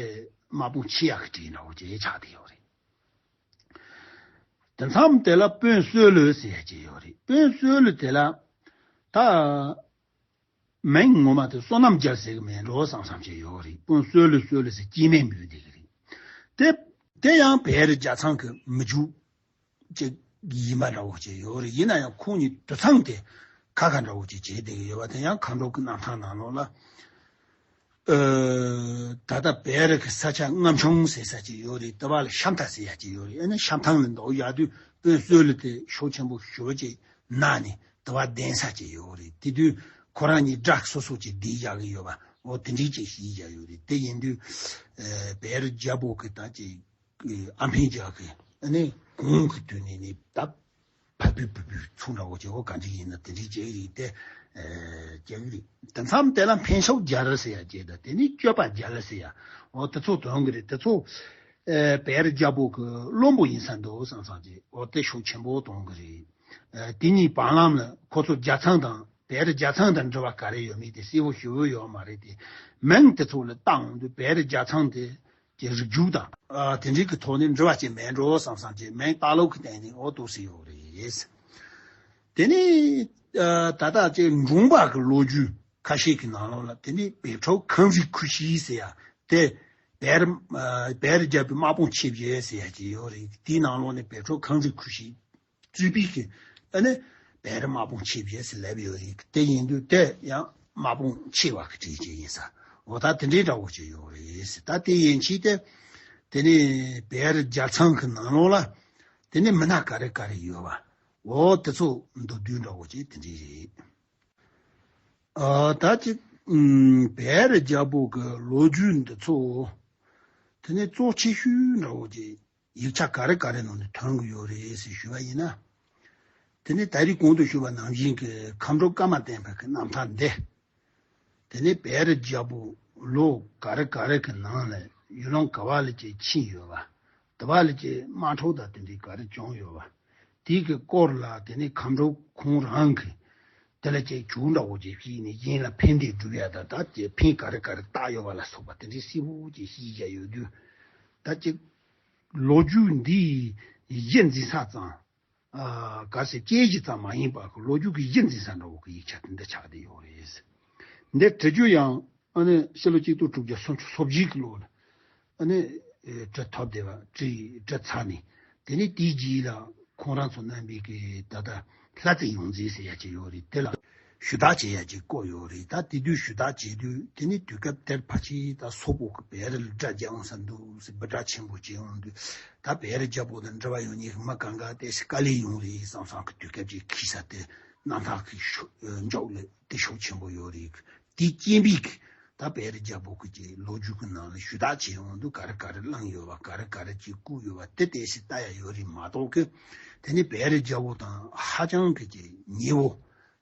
དམག་དཔུང་ཆེ་ཡག་གི་གྲས་འདྲ་བོ་ཅིག་ཆགས་བསྡད་ཡོད་རེད། དེ་མཚམས་དེ་ལ་དཔོན་བསོད་ལུ་ཟེར་ཡ་ཅིག་ཡོད་རེད། དཔོན་བསོད་ལུ་དེ་ལ་ད་མིང་ངོ་མ་དེ་བསོད་ནམས་རྒྱལ་ཟེར་གི་མེད་འགྲོ་བསམ་བསམ་ཅིག་ཡོད་རེད། དཔོན་བསོད་ལུ་བསོད་ལུ་ཟེར་སྐྱེས་མིང་འབོད་བསྡད་གི་རེད། དེ་དེ་ཡང་བེ་རི་རྒྱལ་ཚང་གི་མི་རྒྱུད་ཅིག་ཡིན་པ་འདྲ་བོ་ཅིག་ཡོད་རེད། ཡིན་ན་ཡང་ཁོང་གཉིས་དུད་ཚང་དེ་ཁ་ཁ་འདྲ་བོ་ཅིག་བྱས་བསྡད་གི་ཡོད་པ་དེ་ཡང་མཁའ་འགྲོ་གི་རྣམ་ཐར་ནང་ལོགས་ལ། ཨ་ད་ལྟ་བེ་རི་གི་ས་ཆ་རྔ་ཆུང་ཟེར་ས་ཅིག་ཡོད་རེད། དེ་བ་ལ་ཤམ་ཐང་ཟེར་ཡ་ཅིག་ཡོད་རེད། ཨ་ནི་ཤམ་ཐང་ལ་འདུག་ཡག་དུས་དཔོན་བསོད་ལུ་དེ་ཤུགས་ཆེན་པོ་ཞེ་པོ་ཅིག་ན་ནས་དེ་བ་བསྡད་ས་ཅིག་ཡོད་རེད། དེ་དུས་ཁོ་རང་གཉིས་དགྲ་སོ་སོ་ཅིག་བསྡད་བཞག་གི་ཡོད་པ། འོ་དེ་འདྲའི་ཅིག་ཤེས་བཞག་ཡོད་རེད། དེ་ཡིན་དུས་ཨ་བེ་རི་རྒྱལ་པོ་གི་ད་ཅིག་ཨ་འཕེན་རྒྱལ་གི་ཨ་ནི་གོང་གི་དུས་ནས་ནི་ད་ཕ་བུ་བུ་བུ་ཚུ་འདྲ་བོ་ཅིག་འོ་ག་འདྲ་ཡིན་ན་དེ་འདྲའི་ཅིག་རེད། དེ་ཨ་ཅིག་རེད། དེ་མཚམས་དེ་ལ་འཕེན་ཤོག་རྒྱལ་ཟེར་ཡ་ཅིག་དང་། དེ་ནས་སྐྱོབ་པ་རྒྱལ་ཟེར་ཡ། འོ་དེ་ཚོ་དོན་གི་རེད། དེ་ཚོ་ཨ་བེ་རི་རྒྱལ་པོ་གི་བློན་པོ་ཡིན་ས་འདུག་བསམ་བསམ་ཅིག་འོ་དེ་ཤུགས་ཆེན་པོ་གཏོང་གི་རེད། ཨ་དེ་གཉིས་བར་ལམ་ལ་ཁོ་ཚོ་རྒྱལ་ཚང་དང་བེ་རི་རྒྱལ་ཚང་དང་འབྲེལ་བ་ག་རེ་ཡོད་མེད་དེ་གསལ་པོ་ཞེ་པོ་ཡོད་མ་རེད་དེ། མིང་དེ་ཚོ་ལ་བཏགས་འོང་དུས་བེ་རི་རྒྱལ་ཚང་དེ་གི་རིགས་རྒྱུད་དང་ཨ་དེ་འདྲའི་གི་ཐོག་ནས་འབྲེལ་བ་ཅིག་མེད་འགྲོ་བསམ་བསམ་ཅིག་མིང་བཏགས་ལུགས་ཀྱི་སྟེང་ནས་འོ་འདུག་སེ་ཡོད་རེད། དེ་ནས་ཨ་ད་ལྟ་ཅིག་འབྲོང་པ་གི་ལོ་རྒྱུས་ཁ་ཤས་ཀྱི་ནང་ལོགས་ལ་དེ་ནས་བལ་ཁྲོ་ཁང་རིག་ཁུ་ཤི་ཟེར་ཡ་དེ་བེ་རི་ཨ་བེ་རི་རྒྱལ་པོའི་དམག་དཔུང་ཆེ་བཞེས་ཟེར་ཡ་ཅིག་ཡོད་རེད། དེའི་ནང་ལོགས་ནས་བལ་ཁྲོ་ཁང་རིག་ཁུ་ཤི་གཙོས་པའི་གི་ཨ་ནི་བེ་རི་དམག་དཔུང་ཆེ་བཞེས་ཟེར་ལབ་ཡོད་རེད། དེ་ཡིན་དུས་དེ་ཡང་དམག་དཔུང་ཆེ་བ་གི་གྲས་ཅིག་ཡིན་ས། འོ་ད་དེ་འདྲའི་འདྲ་བོ་ཅིག་ཡོད་རེད། ད་དེ་ཡན་ཆད་དེ་དེ་ནས་བེ་རི་རྒྱལ་ཚང་གི་ནང་ལོགས་ལ་དེ་ནས་མི་སྣ་ག་རེ་ག་རེ་ཡོད་པ། འོ་དེ་ཚོ་མདོར་བསྡུས་འདྲ་བོ་ཅིག་དེ་འདྲའི་རེད། ཨ་ད་ཅིག་ཨམ་བེ་རི་རྒྱལ་པོ་གི་ལོ་རྒྱུས་འདི་ཚོ་དེ་ནས་གཙོ་ཆེ་ཤོས་འདྲ་བོ་ཅིག་ཡིག་ཆ་ག་རེ་ག་རེ་ནང་ནས་ཐོན་གྱི་ཡོད་རེད་ཟེར་ཞུས་པ་ཡིན་ན། དེ་ནས་ད་རེས་གོང་དུ་ཞུས་པ་ནང་བཞིན་གྱི་མཁའ་འགྲོ་ཀརྨ་བསྟན་འཕེལ་གྱི་རྣམ་ཐར་འདི། དེ་ནས་བེ་རི་རྒྱལ་པོ་ལོ་ག་རེ་ག་རེ་གི་ནང་ལ་ཡུལ་ལུང་ག་བ་ལ་ཅིག་ཕྱིན་ཡོད་པ། དེ་བ་ལ་ཅིག་དམག་འཁྲུག་དང་དེ་འདྲའི་ག་རེ་བྱུང་ཡོད་པ། དེའི་གི་སྐོར་ལ་དེ་ནས་མཁའ་འགྲོ་ཁོང་རང་གིས་དེ་ལ་ཅིག་བྱུག་འདྲ་བོ་ཅིག་ཕྱིས་ནས་གཞན་ལ་ཕན་བདེ་སྒྲུབ་ཡ་དང་། ད་ཅིག་ཕན་ག་རེ་ག་རེ་བཏགས་ཡོད་པ་ལ་སོགས་པ་དེ་འདྲའི་གསལ་པོ་ཅིག་ཤེས་བཞག་ཡོད་དུས། ད་ཅིག་ལོ་རྒྱུས་འདིའི་གཞི་འཛིན་ས་ཙམ། ཨ་ག་ཟེར་སྐྱེས་གཞི་ཙམ་མ་ཡིན་པར་ལོ་རྒྱུས་ཀྱི་གཞི་འཛིན་ས་འདྲ་བོ་གི་ཡིག་ཆ་དེ་འདྲ་ཆགས་བསྡད་ཡོད་རེད། འདི་བྲི་རྒྱུ་ཡང་ཨ་ནི་ཕྱི་ལོ་གཅིག་སྟོང་དྲུག་བརྒྱ་སུམ་ཅུ་སོ་བརྒྱད་ཀྱི་ལོ་ལ་ཨ་ནི་བྲི་ཐོབ་བསྡད་པ། བྲི་བྲི་ཚར་ནས་དེ་ནས་དེའི་རྗེས་ལ་ཁོང་རང་ཚོ་རྣམ་པས་ཀྱི་ད་ལྟ་ ལྷ་རྩེ་ཡོངས་འཛིན་ཟེར་ཡ་ཅིག་ཡོད་རེད། དེ་ལ་ཞུ་དག་བྱེད་ཡ་ཅིག་བསྐོས་ཡོད་རེད། ད་དེ་དུས་ཞུ་དག་བྱེད་དུས་དེ་ནི་དུས་སྐབས་དེར་ཕལ་ཆེར་ད་སོག་པོ་གི་བལ་རི་ལ་དགྲ་རྒྱག་འོང་ས་འདུག་ཟེར། སྦི་དགྲ་ཆེན་པོ་བྱེད་འོང་དུས་ད་བལ་རི་རྒྱལ་པོ་དང་འབྲེལ་བ་ཡོད་མཁན་གྱི་མི་གང་ག་དེ་ཞིག་དཀའ་ལས་ཡོང་རེད་བསམ་བསམ་གི་དུས་སྐབས་ཅིག་འཁེལ་ས་དེ་རྣམ་ཐར་གྱི་ཤུགས་འཇོག་ལས་དེ་ཤུགས་ཆེན་པོ་ཡོད་རེད། དེ་རྐྱེན་པས་ད་བལ་རི་རྒྱལ་པོ་གི་ཅིག་ལོ་རྒྱུས་ཀྱི་ནང་ལ་ཞུ་དག་བྱེད་འོང་དུས་ག་རེ་ག་རེ་བླངས་ཡོད་པ། ག་རེ་ག་རེ་ཅིག་བཀོད་ཡོད་པ་དེ་ཏོག་ཙམ་ལྟ་ཡ་ཡོད་རེད་མ་གཏོགས་གི། དེ་ནི་བལ་རི་རྒྱལ་པོ་དང་ཧ་ཅང་གི་ཅིག་ཉེ་བོ།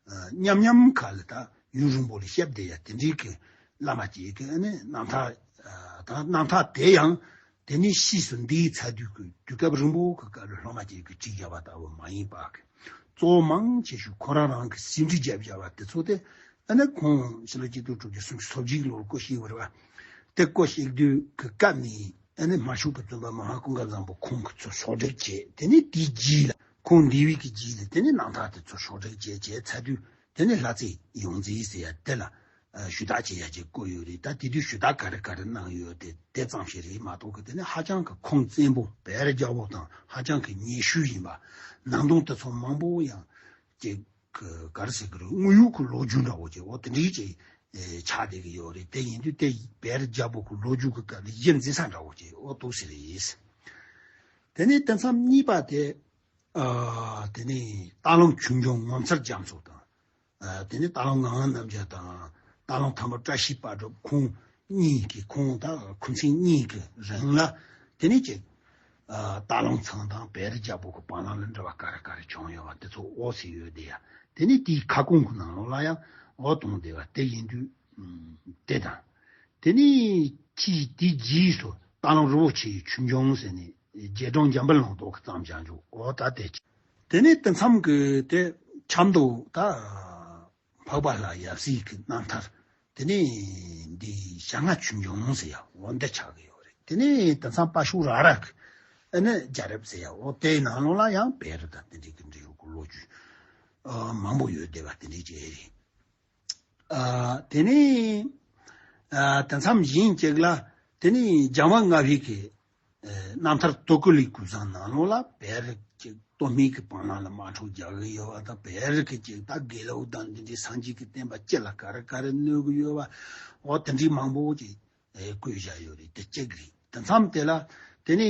ཨ། མཉམ་མཉམ་ཁ་ལ་ད་ཡུན་རིང་པོ་ལ་བཤད་བསྡད་ཡ་དེ་འདྲའི་གི་བླ་མ་ཅིག་གི་ཨ་ནི་རྣམ་ཐར། ཨ། ད་རྣམ་ཐར་དེ་ཡང་དེ་ནི་ཕྱིས་སུ་འདས་ཚར་དུས་ཀྱི་དུས་སྐབས་རིང་པོ་གི་སྐབས་ལ་སློབ་མ་ཅིག་གིས་བྲིས་བཞག་པ་ལྟ་བུ་མ་ཡིན་པ་གི། གཙོ་བོ་མང་ཆེ་ཤོས་ཁོ་རང་རང་གི་ཟིན་བྲིས་བརྒྱབ་བཞག་པ་དེ་ཚོ་དེ་ཨ་ནི་ཁོང་ཕྱི་ལོ་ཆིག་སྟོང་དྲུག་བརྒྱ་སུམ་ཅུ་སོ་གཅིག་ལོར་སྐུ་གཤེགས་པ་རེད་པ། དེ་སྐུ་གཤེགས་དུས་ཀྱི་སྐབས་ནས་ཨ་ནི་མ་ཤུག་གི་བཙུན་པ་མ་ཧཱ་ཀུན་དགའ་བཟང་པོ་ཁོང་གིས་ཚུར་ཕྱོགས་སྒྲིག་བྱས། དེ་ནས་དེའི་རྗེས་ལ་ཁོང་འདས་པའི་གི་རྗེས་ལ་དེ་ནས་རྣམ་ཐར་དེ་ཚུར་ཕྱོགས་སྒྲིག་བྱས་བྱས་ཚར་དུས་དེ་ནས་ལྷ་རྩེ་ཡོངས་འཛིན་ཟེར་ཡ་དེ་ལ་ཨ་ཞུ་དག་བྱེད་ཡ་ཅིག་བསྐོས་ཡོད་རེད། ད་དེ་དུས་ཞུ་དག་ག་རེ་ག་རེ་གནང་ཡོད་དེ་དེ་ཙམ་ཞིག་རེད་མ་གཏོགས་གི། དེ་ནས་ཧ་ཅང་གི་ཁུངས་བཙན་པོ་བལ་རི་རྒྱལ་པོ་དང་ཧ་ཅང་གི་ཉེ་ཤོས་ཡིན་པ། ནང་དོན་དེ་ཚོ་མང་པོ་ཡང་ཅིག་གི་ག་རེ་ཟེར་གི་རེད། དངོས་ཡོད་ཀྱི་ལོ་རྒྱུས་འདྲ་བོ་ཅིག་འོ་དེ་འདྲའི་ཅིག་ཨེ་ཆགས་བསྡད་ཀྱི་ཡོད་རེད། དེ་ཡིན་དུས་དེ་བལ་རི་རྒྱལ་པོ་གི་ལོ་རྒྱུས་ཀྱི་སྐབས་ལ་གཞི་འཛིན་ས་འདྲ་བོ་ཅིག་འོ་འདུག་ཟེར་རེད། དེ་ནས་དེ་མཚམས་གཉིས་པ་དེ་ཨ་དེ་ནས་སྟག་ལུང་ཆོས་འབྱུང་ངོ་མཚར་རྒྱ་མཚོ་དང་། ཨ་དེ་ནས་སྟག་ལུང་ངག་དབང་རྣམ་རྒྱལ་དང་སྟག་ལུང་ཐང་པ་བཀྲ་ཤིས་དཔལ་སྒྲོན་ཁོང་གཉིས་ཀྱི་ཁོང་དང་ཁུ་ཚང་གཉིས་ཀྱི་རིང་ལ་དེ་ནས་ཅིག་ཨ་སྟག་ལུང་ཚང་དང་བལ་རི་རྒྱལ་པོ་གི་བར་ལ་ལ་འབྲེལ་བ་ག་རེ་ག་རེ་བྱུང་ཡོད་པ་དེ་ཚོ་འོ་ཟེར་ཡོད་དེ་ཡ། དེ་ནས་དེའི་ཁ་སྐོང་གི་ནང་ལོགས་ལ་ཡང་འོ་གཏོང་བསྡད་པ་དེ་ཡིན་དུས་ཨུམ་དེ་དང་། དེ་ནས་ཕྱིས་དེའི་རྗེས་སུ་སྟག་ལུང་རི་བོ་ཆེའི་ཆོས་འབྱུང་ཟེར་ནས་རྗེ་དྲུང་འཇམ་དཔལ་ལུང་རྟོགས་ཀྱིས་བརྩམས་བཞག་འཇུག་འོ་ད་དེ། དེ་ནས་དེ་མཚམས་ཀྱི་དེ་ཆབ་མདོ་ད་འཕགས་པ་ལྷ་ཡབ་སྲས་ཀྱི་རྣམ་ཐར། དེ་ནས་འདི་ཞྭ་ལྔ་ཆོས་འབྱུང་ཟེར་ཡ་འོ་འདི་ཆགས་ཀྱི་ཡོད་རེད། དེ་ནས་དེ་མཚམས་དཔའ་ཤོད་ར་ར་གི་ཨ་ནི་རྒྱལ་རབས་ཟེར་ཡ་འོ་དེའི་ནང་ལོགས་ལ་ཡང་བལ་རི་དང་དེ་འདྲའི་གི་འབྲེལ་ཡོད་ཀྱི་ལོ་རྒྱུས་ཨ་མང་པོ་ཡོད་བསྡད་པ་དེ་འདྲའི་ཅིག་རེད། ཨ་དེ་ནས་ཨ་དེ་མཚམས་གཞན་ཅིག་ལ་དེ་ནས་འཇམ་དབྱངས་ལྔ་པའི་གི་ཨ་རྣམ་ཐར་དོ་ཀུ་ལི་ཀུན་བཟང་ནང་ལོགས་ལ་བལ་རི་ཅིག་སྟོད་སྨད་ཀྱི་བར་ན་ལ་དམག་འཁྲུག་རྒྱག་གི་ཡོད་པ་དང་། བལ་རི་གི་ཅིག་ད་དགེ་ལུགས་དང་འདི་འདྲའི་སངས་རྒྱས་ཀྱི་བསྟན་པ་སྤྱི་ལ་ག་རེ་ག་རེ་གནོད་གི་ཡོད་པ་འོ་དེ་འདྲའི་མང་པོ་ཅིག་ཨེ་བཀོད་བཞག་ཡོད་རེད། དེ་གཅིག་རེད། དེ་མཚམས་དེ་ལ་དེ་ནས་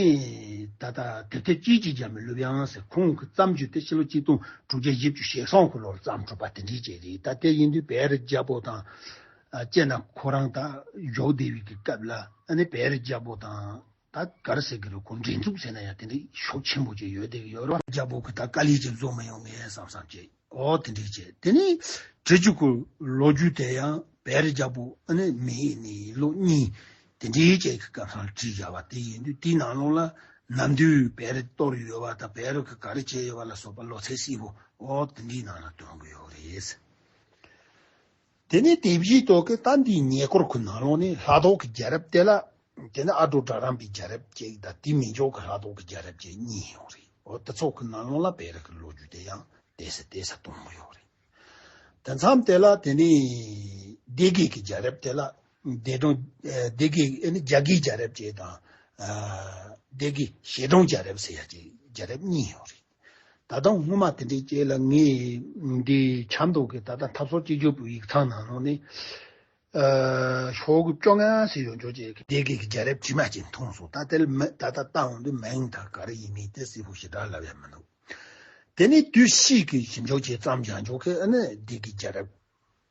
ད་ལྟ་དེབ་ཐེར་དཔྱིད་ཀྱི་རྒྱ་མའི་ཀླུ་དབྱངས་ཟེར་ཁོང་གིས་བརྩམས་རྒྱུ་དེ་ཕྱི་ལོ་ཆིག་སྟོང་དྲུག་བརྒྱ་བཞི་བཅུ་ཞེ་གསུམ་གི་ལོར་བརྩམས་གྲུབ་པ་དེ་འདྲའི་ཅིག་རེད། ད་དེ་ཡིན་དུས་བལ་རི་རྒྱལ་པོ་དང་ཨ་སྤྱིར་ན་ཁོ་རང་ད་བཞུགས་བསྡད་པའི་གི་སྐབས་ལ་ཨ་ནི་བལ་རི་རྒྱལ་པོ་དང་ད་ག་རེ་ཟེར་གི་རེད། ཁོ་འགྲན་འཛུགས་ཟེར་ན་ཡང་དེ་འདྲའི་ཤུགས་ཆེན་པོ་ཅིག་ཡོད་བསྡད་གི་ཡོད་རེད་བ། རྒྱལ་པོ་གིས་ད་དཀའ་ལས་ཅིག་བཟོ་མི་ཡོང་ངས་བསམ་བསམ་བྱས། འོ་དེ་འདྲའི་བྱས། དེ་ནས་བྲིས་རྒྱུ་གི་ལོ་རྒྱུས་དེ་ཡང་བལ་རི་རྒྱལ་པོ་ཨ་ནི་མེ་ཡི་ནས་ལོ་གཉིས་དེ་འདྲའི་བྱས་ཀྱི་སྐབས་སུ་བྲིས་བཞག་པ་དེ་ཡིན་དུས་དེའི་ནང་ལོགས་ལ་ནམ་དུས་བལ་རི་གཏོར་ཡོད་པ་དང་བལ་རི་གི་ག་རེ་བྱས་ཡོད་པ་ལ་སོགས་པ་ལོ་ཚད་གསལ་པོ་འོ་དེ་འདྲའི་ནང་ལ་སྟོན་གི་ཡོད་རེད། དེ་ནས་དེ་བཞིན་དུ་གི་ད་འདིའི་ཉེ་འཁོར་གི་ནང་ལོགས་ནས་ལྷ་ཐོག་གི་རྒྱལ་རབས་དེ་ལ། དེ་ནས་ཨ་དོ་གྲ་རམ་པའི་རྒྱལ་རབས་ཅིག་དང་དེ་མིན་ཅོག་གི་ལྷ་ཐོག་གི་རྒྱལ་རབས་ཅིག་གཉིས་ཡོད་རེད། འོ་དེ་ཚོ་གི་ནང་ལོགས་ལ་བལ་རི་གི་ལོ་རྒྱུས་དེ་ཡང་ཏོག་ཙམ་ཏོག་ཙམ་སྟོན་གི་ཡོད་རེད། དེ་མཚམས་དེ་ལ་དེ་ནས་སྡེ་དགེ་གི་རྒྱལ་རབས་དེ་ལ་སྡེ་སྲིད་ཨ་སྡེ་དགེ་ཨ་ནི་རྒྱ་དགེའི་རྒྱལ་རབས་ཅིག་དང་ཨ་སྡེ་དགེ་ཞལ་གྲངས་རྒྱལ་རབས་ཟེར་ཡ་ཅིག་རྒྱལ་རབས་གཉིས་ཡོད་རེད། ད་དུང་སྔོན་མ་དེ་འདྲའི་ཅིག་ལ་ངས་འདི་ཆབ་མདོ་གི་ད་ལྟ་འཐབ་ཕྱོགས་གཅིག་གྱུར་པའི་ཡིག་ཚང་ནང་ལོགས་ནས་ཨ་ཤོག་གུ་བཅོ་ལྔ་ཟེར་ཡོད་འཇོག་ཅིག་སྡེ་དགེ་གི་རྒྱལ་རབས་དྲི་མ་ཅིག་མཐོང་སོང་། ད་དེ་ལ་མི་ད་ལྟ་བལྟ་འོང་དུས་མིང་ད་ག་རེ་ཡིན་མིན་དེ་གསལ་པོ་ཞེ་དྲག་ལབ་ཡ་མི་འདུག་དེ་ནས་དུས་ཕྱིས་ཀྱི་ཞིབ་འཇུག་ཅིག་བརྩམས་ཀྱང་འཇོག་གི་ཨ་ནི་སྡེ་དགེ་རྒྱལ་རབས་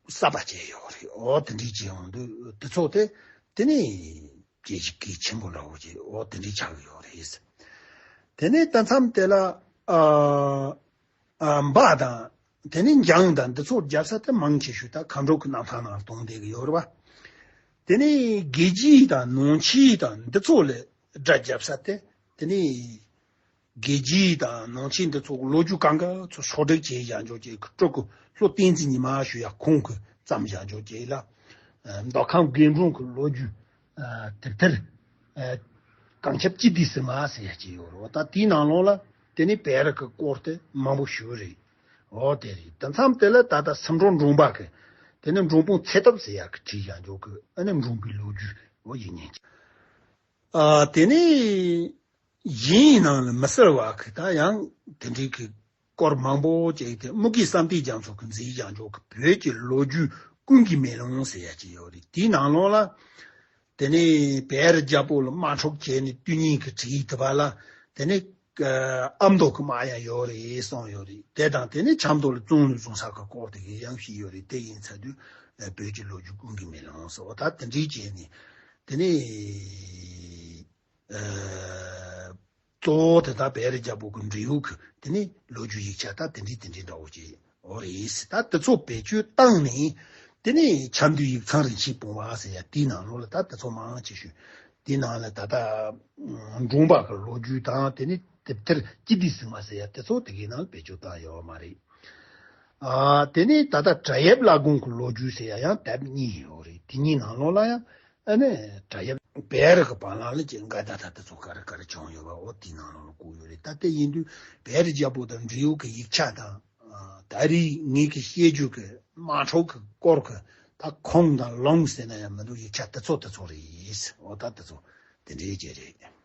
གསར་པ་བྱས་ཡོད་རེད། འོ་དེ་འདྲའི་བྱས་འོང་དུས་དེ་ཚོ་དེ་དེ་ནི་སྐད་ཅིག་གལ་ཆེན་པོ་འདྲ་བོ་ཅིག་འོ་དེ་འདྲའི་ཆགས་ཀྱི་ཡོད་རེད། དེ་ནས་ད་མཚམས་དེ་ལ་ཨ་ཨ་འབའ་དང་དེ་ནས་འཇང་དང་འདི་ཚོ་རྒྱབ་ས་དེ་མང་ཆེ་ཤོས་ད་མཁའ་འགྲོ་གི་རྣམ་ཐར་ནང་གཏོང་བསྡད་ཀྱི་ཡོད་རེད་བ། དེ་ནས་དགེ་བརྒྱད་དང་ནང་ཆེན་དང་འདི་ཚོ་ལ་སྒྲ་རྒྱབ་ས་དེ་དེ་ནས་དགེ་བརྒྱད་དང་ནང་ཆེན་འདི་ཚོ་གི་ལོ་རྒྱུས་གང་ག་ཚོ་ཕྱོགས་སྒྲིག་བྱས་བཞག་འཇོག་བྱས་ཀྱི་སྤྲུལ་སྐུ་ལྷོ་བསྟན་འཛིན་ཉི་མ་ཞུ་ཡ་ཁོང་གིས་བརྩམས་བཞག་འཇོག་བྱས་ལ། མདོ་ཁམས་དགེ་འབྲུག་གི་ལོ་རྒྱུས་དེབ་ཐེར་གངས་ཁྱབ་སྤྱི་དེའི་སིལ་མ་ཟེར་ཡ་ཅིག་ཡོད་རེད་བ། ད་དེའི་ནང་ལོགས་ལ་དེ་ནས་བལ་རི་གི་སྐོར་དེ་མང་པོ་ཞིག་རེད། འོ་དེ་རེད། དེ་མཚམས་དེ་ལ་ད་ལྟ་སུམ་མདོ་འབྲོང་པ་གི་དེ་ནས་འབྲོང་པོ་ཚེ་ཐབས་ཟེར་ཡ་གི་བྲིས་བཞག་འཇོག་གི་ཨ་ནི་འབྲོང་པའི་ལོ་རྒྱུས་འོ་ཡིན་ཉན་གྱི། ཨ་དེ་ནས་གཞན་ནང་ལ་མི་གསལ་བ་གི་ད་ཡང་དེ་འདྲའི་གི་ སྐོར་མང་པོ་བྱས་ཏེ་དམུ་དགེ་བསམ་གཏན་རྒྱ་མཚོ་གི་མཛད་བཞག་འཇོག་གི་བོད་ཀྱི་ལོ་རྒྱུས་ཀུན་གྱི་མེ་ལོང་ཟེར་ཡ་ཅིག་ཡོད་རེད། དེའི་ནང་ལོགས་ལ། དེ་ནས་བེ་རི་རྒྱལ་པོ་ལ་དམག་འཁྲུག་བྱས་ནས་དུས་གཉིས་ཀྱི་གྲས་དེ་བ་ལ། དེ་ནས་ཨ་མདོ་གི་དམག་ཡང་ཡོད་རེད་གསུངས་ཡོད་རེད། དེ་དང་དེ་ནས་ཆབ་མདོ་ལ་ཙུང་ལི་ཙུང་ས་གི་སྐོར་དེ་གའི་ཡང་བཤད་ཡོད་རེད། དེ་ཡིན་ཚར་དུས་བོད་ཀྱི་ལོ་རྒྱུས་ཀུན་གྱི་མེ་ལོང་ཟེར་བ་ད་དེ་འདྲའི་བྱས་ནས། དེ་ནས་གཙོ་བོ་དེ་དག་བེ་རི་རྒྱལ་པོ་གི་འབྲེལ་ཡོད་ཀྱི་དེ་ནས་ལོ་རྒྱུས་ཡིག་ཆ་ད་དེ་འདྲའི་དེ་འདྲའི་འདྲ་བོ་ཅིག་ཨོ་རེད། ད་དེ་ཚོ་བེད་སྤྱོད་བཏང་ནས་དེ་ནས་ཆབ་མདོའི་ཡིག་ཚང་རིན་ཆེན་བུང་བ་ཟེར་ཡ་དེའི་ནང་ལོགས་ལ་ད་དེ་ཚོ་མང་ཆེ་ཤོས་དེའི་ནང་ལ་ད་ལྟ་འབྲོང་པ་གི་ལོ་རྒྱུས་དང་དེ་ནས་དེབ་ཐེར་སྤྱི་བདེ་ཟིང་བ་ཟེར་ཡ་དེ་ཚོ་དེ་གའི་ནང་ལ་བེད་སྤྱོད་བཏང་ཡོད་མ་རེད། ཨ་དེ་ནས་ད་ལྟ་བྲག་གཡབ་བླ་སྒང་གི་ལོ་རྒྱུས་ཟེར་ཡ་ཡང་དེབ་གཉིས་ཡོད་རེད། དེ་གཉིས་ནང་ལོགས་ལ་ཡང་ཨ་ནི་བྲག་གཡབ་བེ་རི་གི་བར་ལ་ལ་ཅིག་འགའ་ད་ད་དེ་ཚོ་ག་རེ་ག་རེ་བྱུང་ཡོད་པ་འོ་དེའི་ནང་ལོགས་ལ་བཀོད་ཡོད་རེད། ད་དེ་ཡིན་དུས་བེ་རི་རྒྱལ་པོ་དང་འབྲེལ་ཡོད་ཀྱི་ཡིག་ཆ་དང་ད་རེས་ངེད་ཀྱི་བཤད་རྒྱུ་གི་དམག་འཁྲུག་གི་སྐོར་གི་ད་ཁུངས་དང་ལུང་ཟེར་ན་ཡང་མི་འདུག་ཡིག་ཆ་དེ་ཚོ་དེ་ཚོ་རེད། འོ་ད་དེ་ཚོ་དེ་འདྲའི་ཅིག་རེད།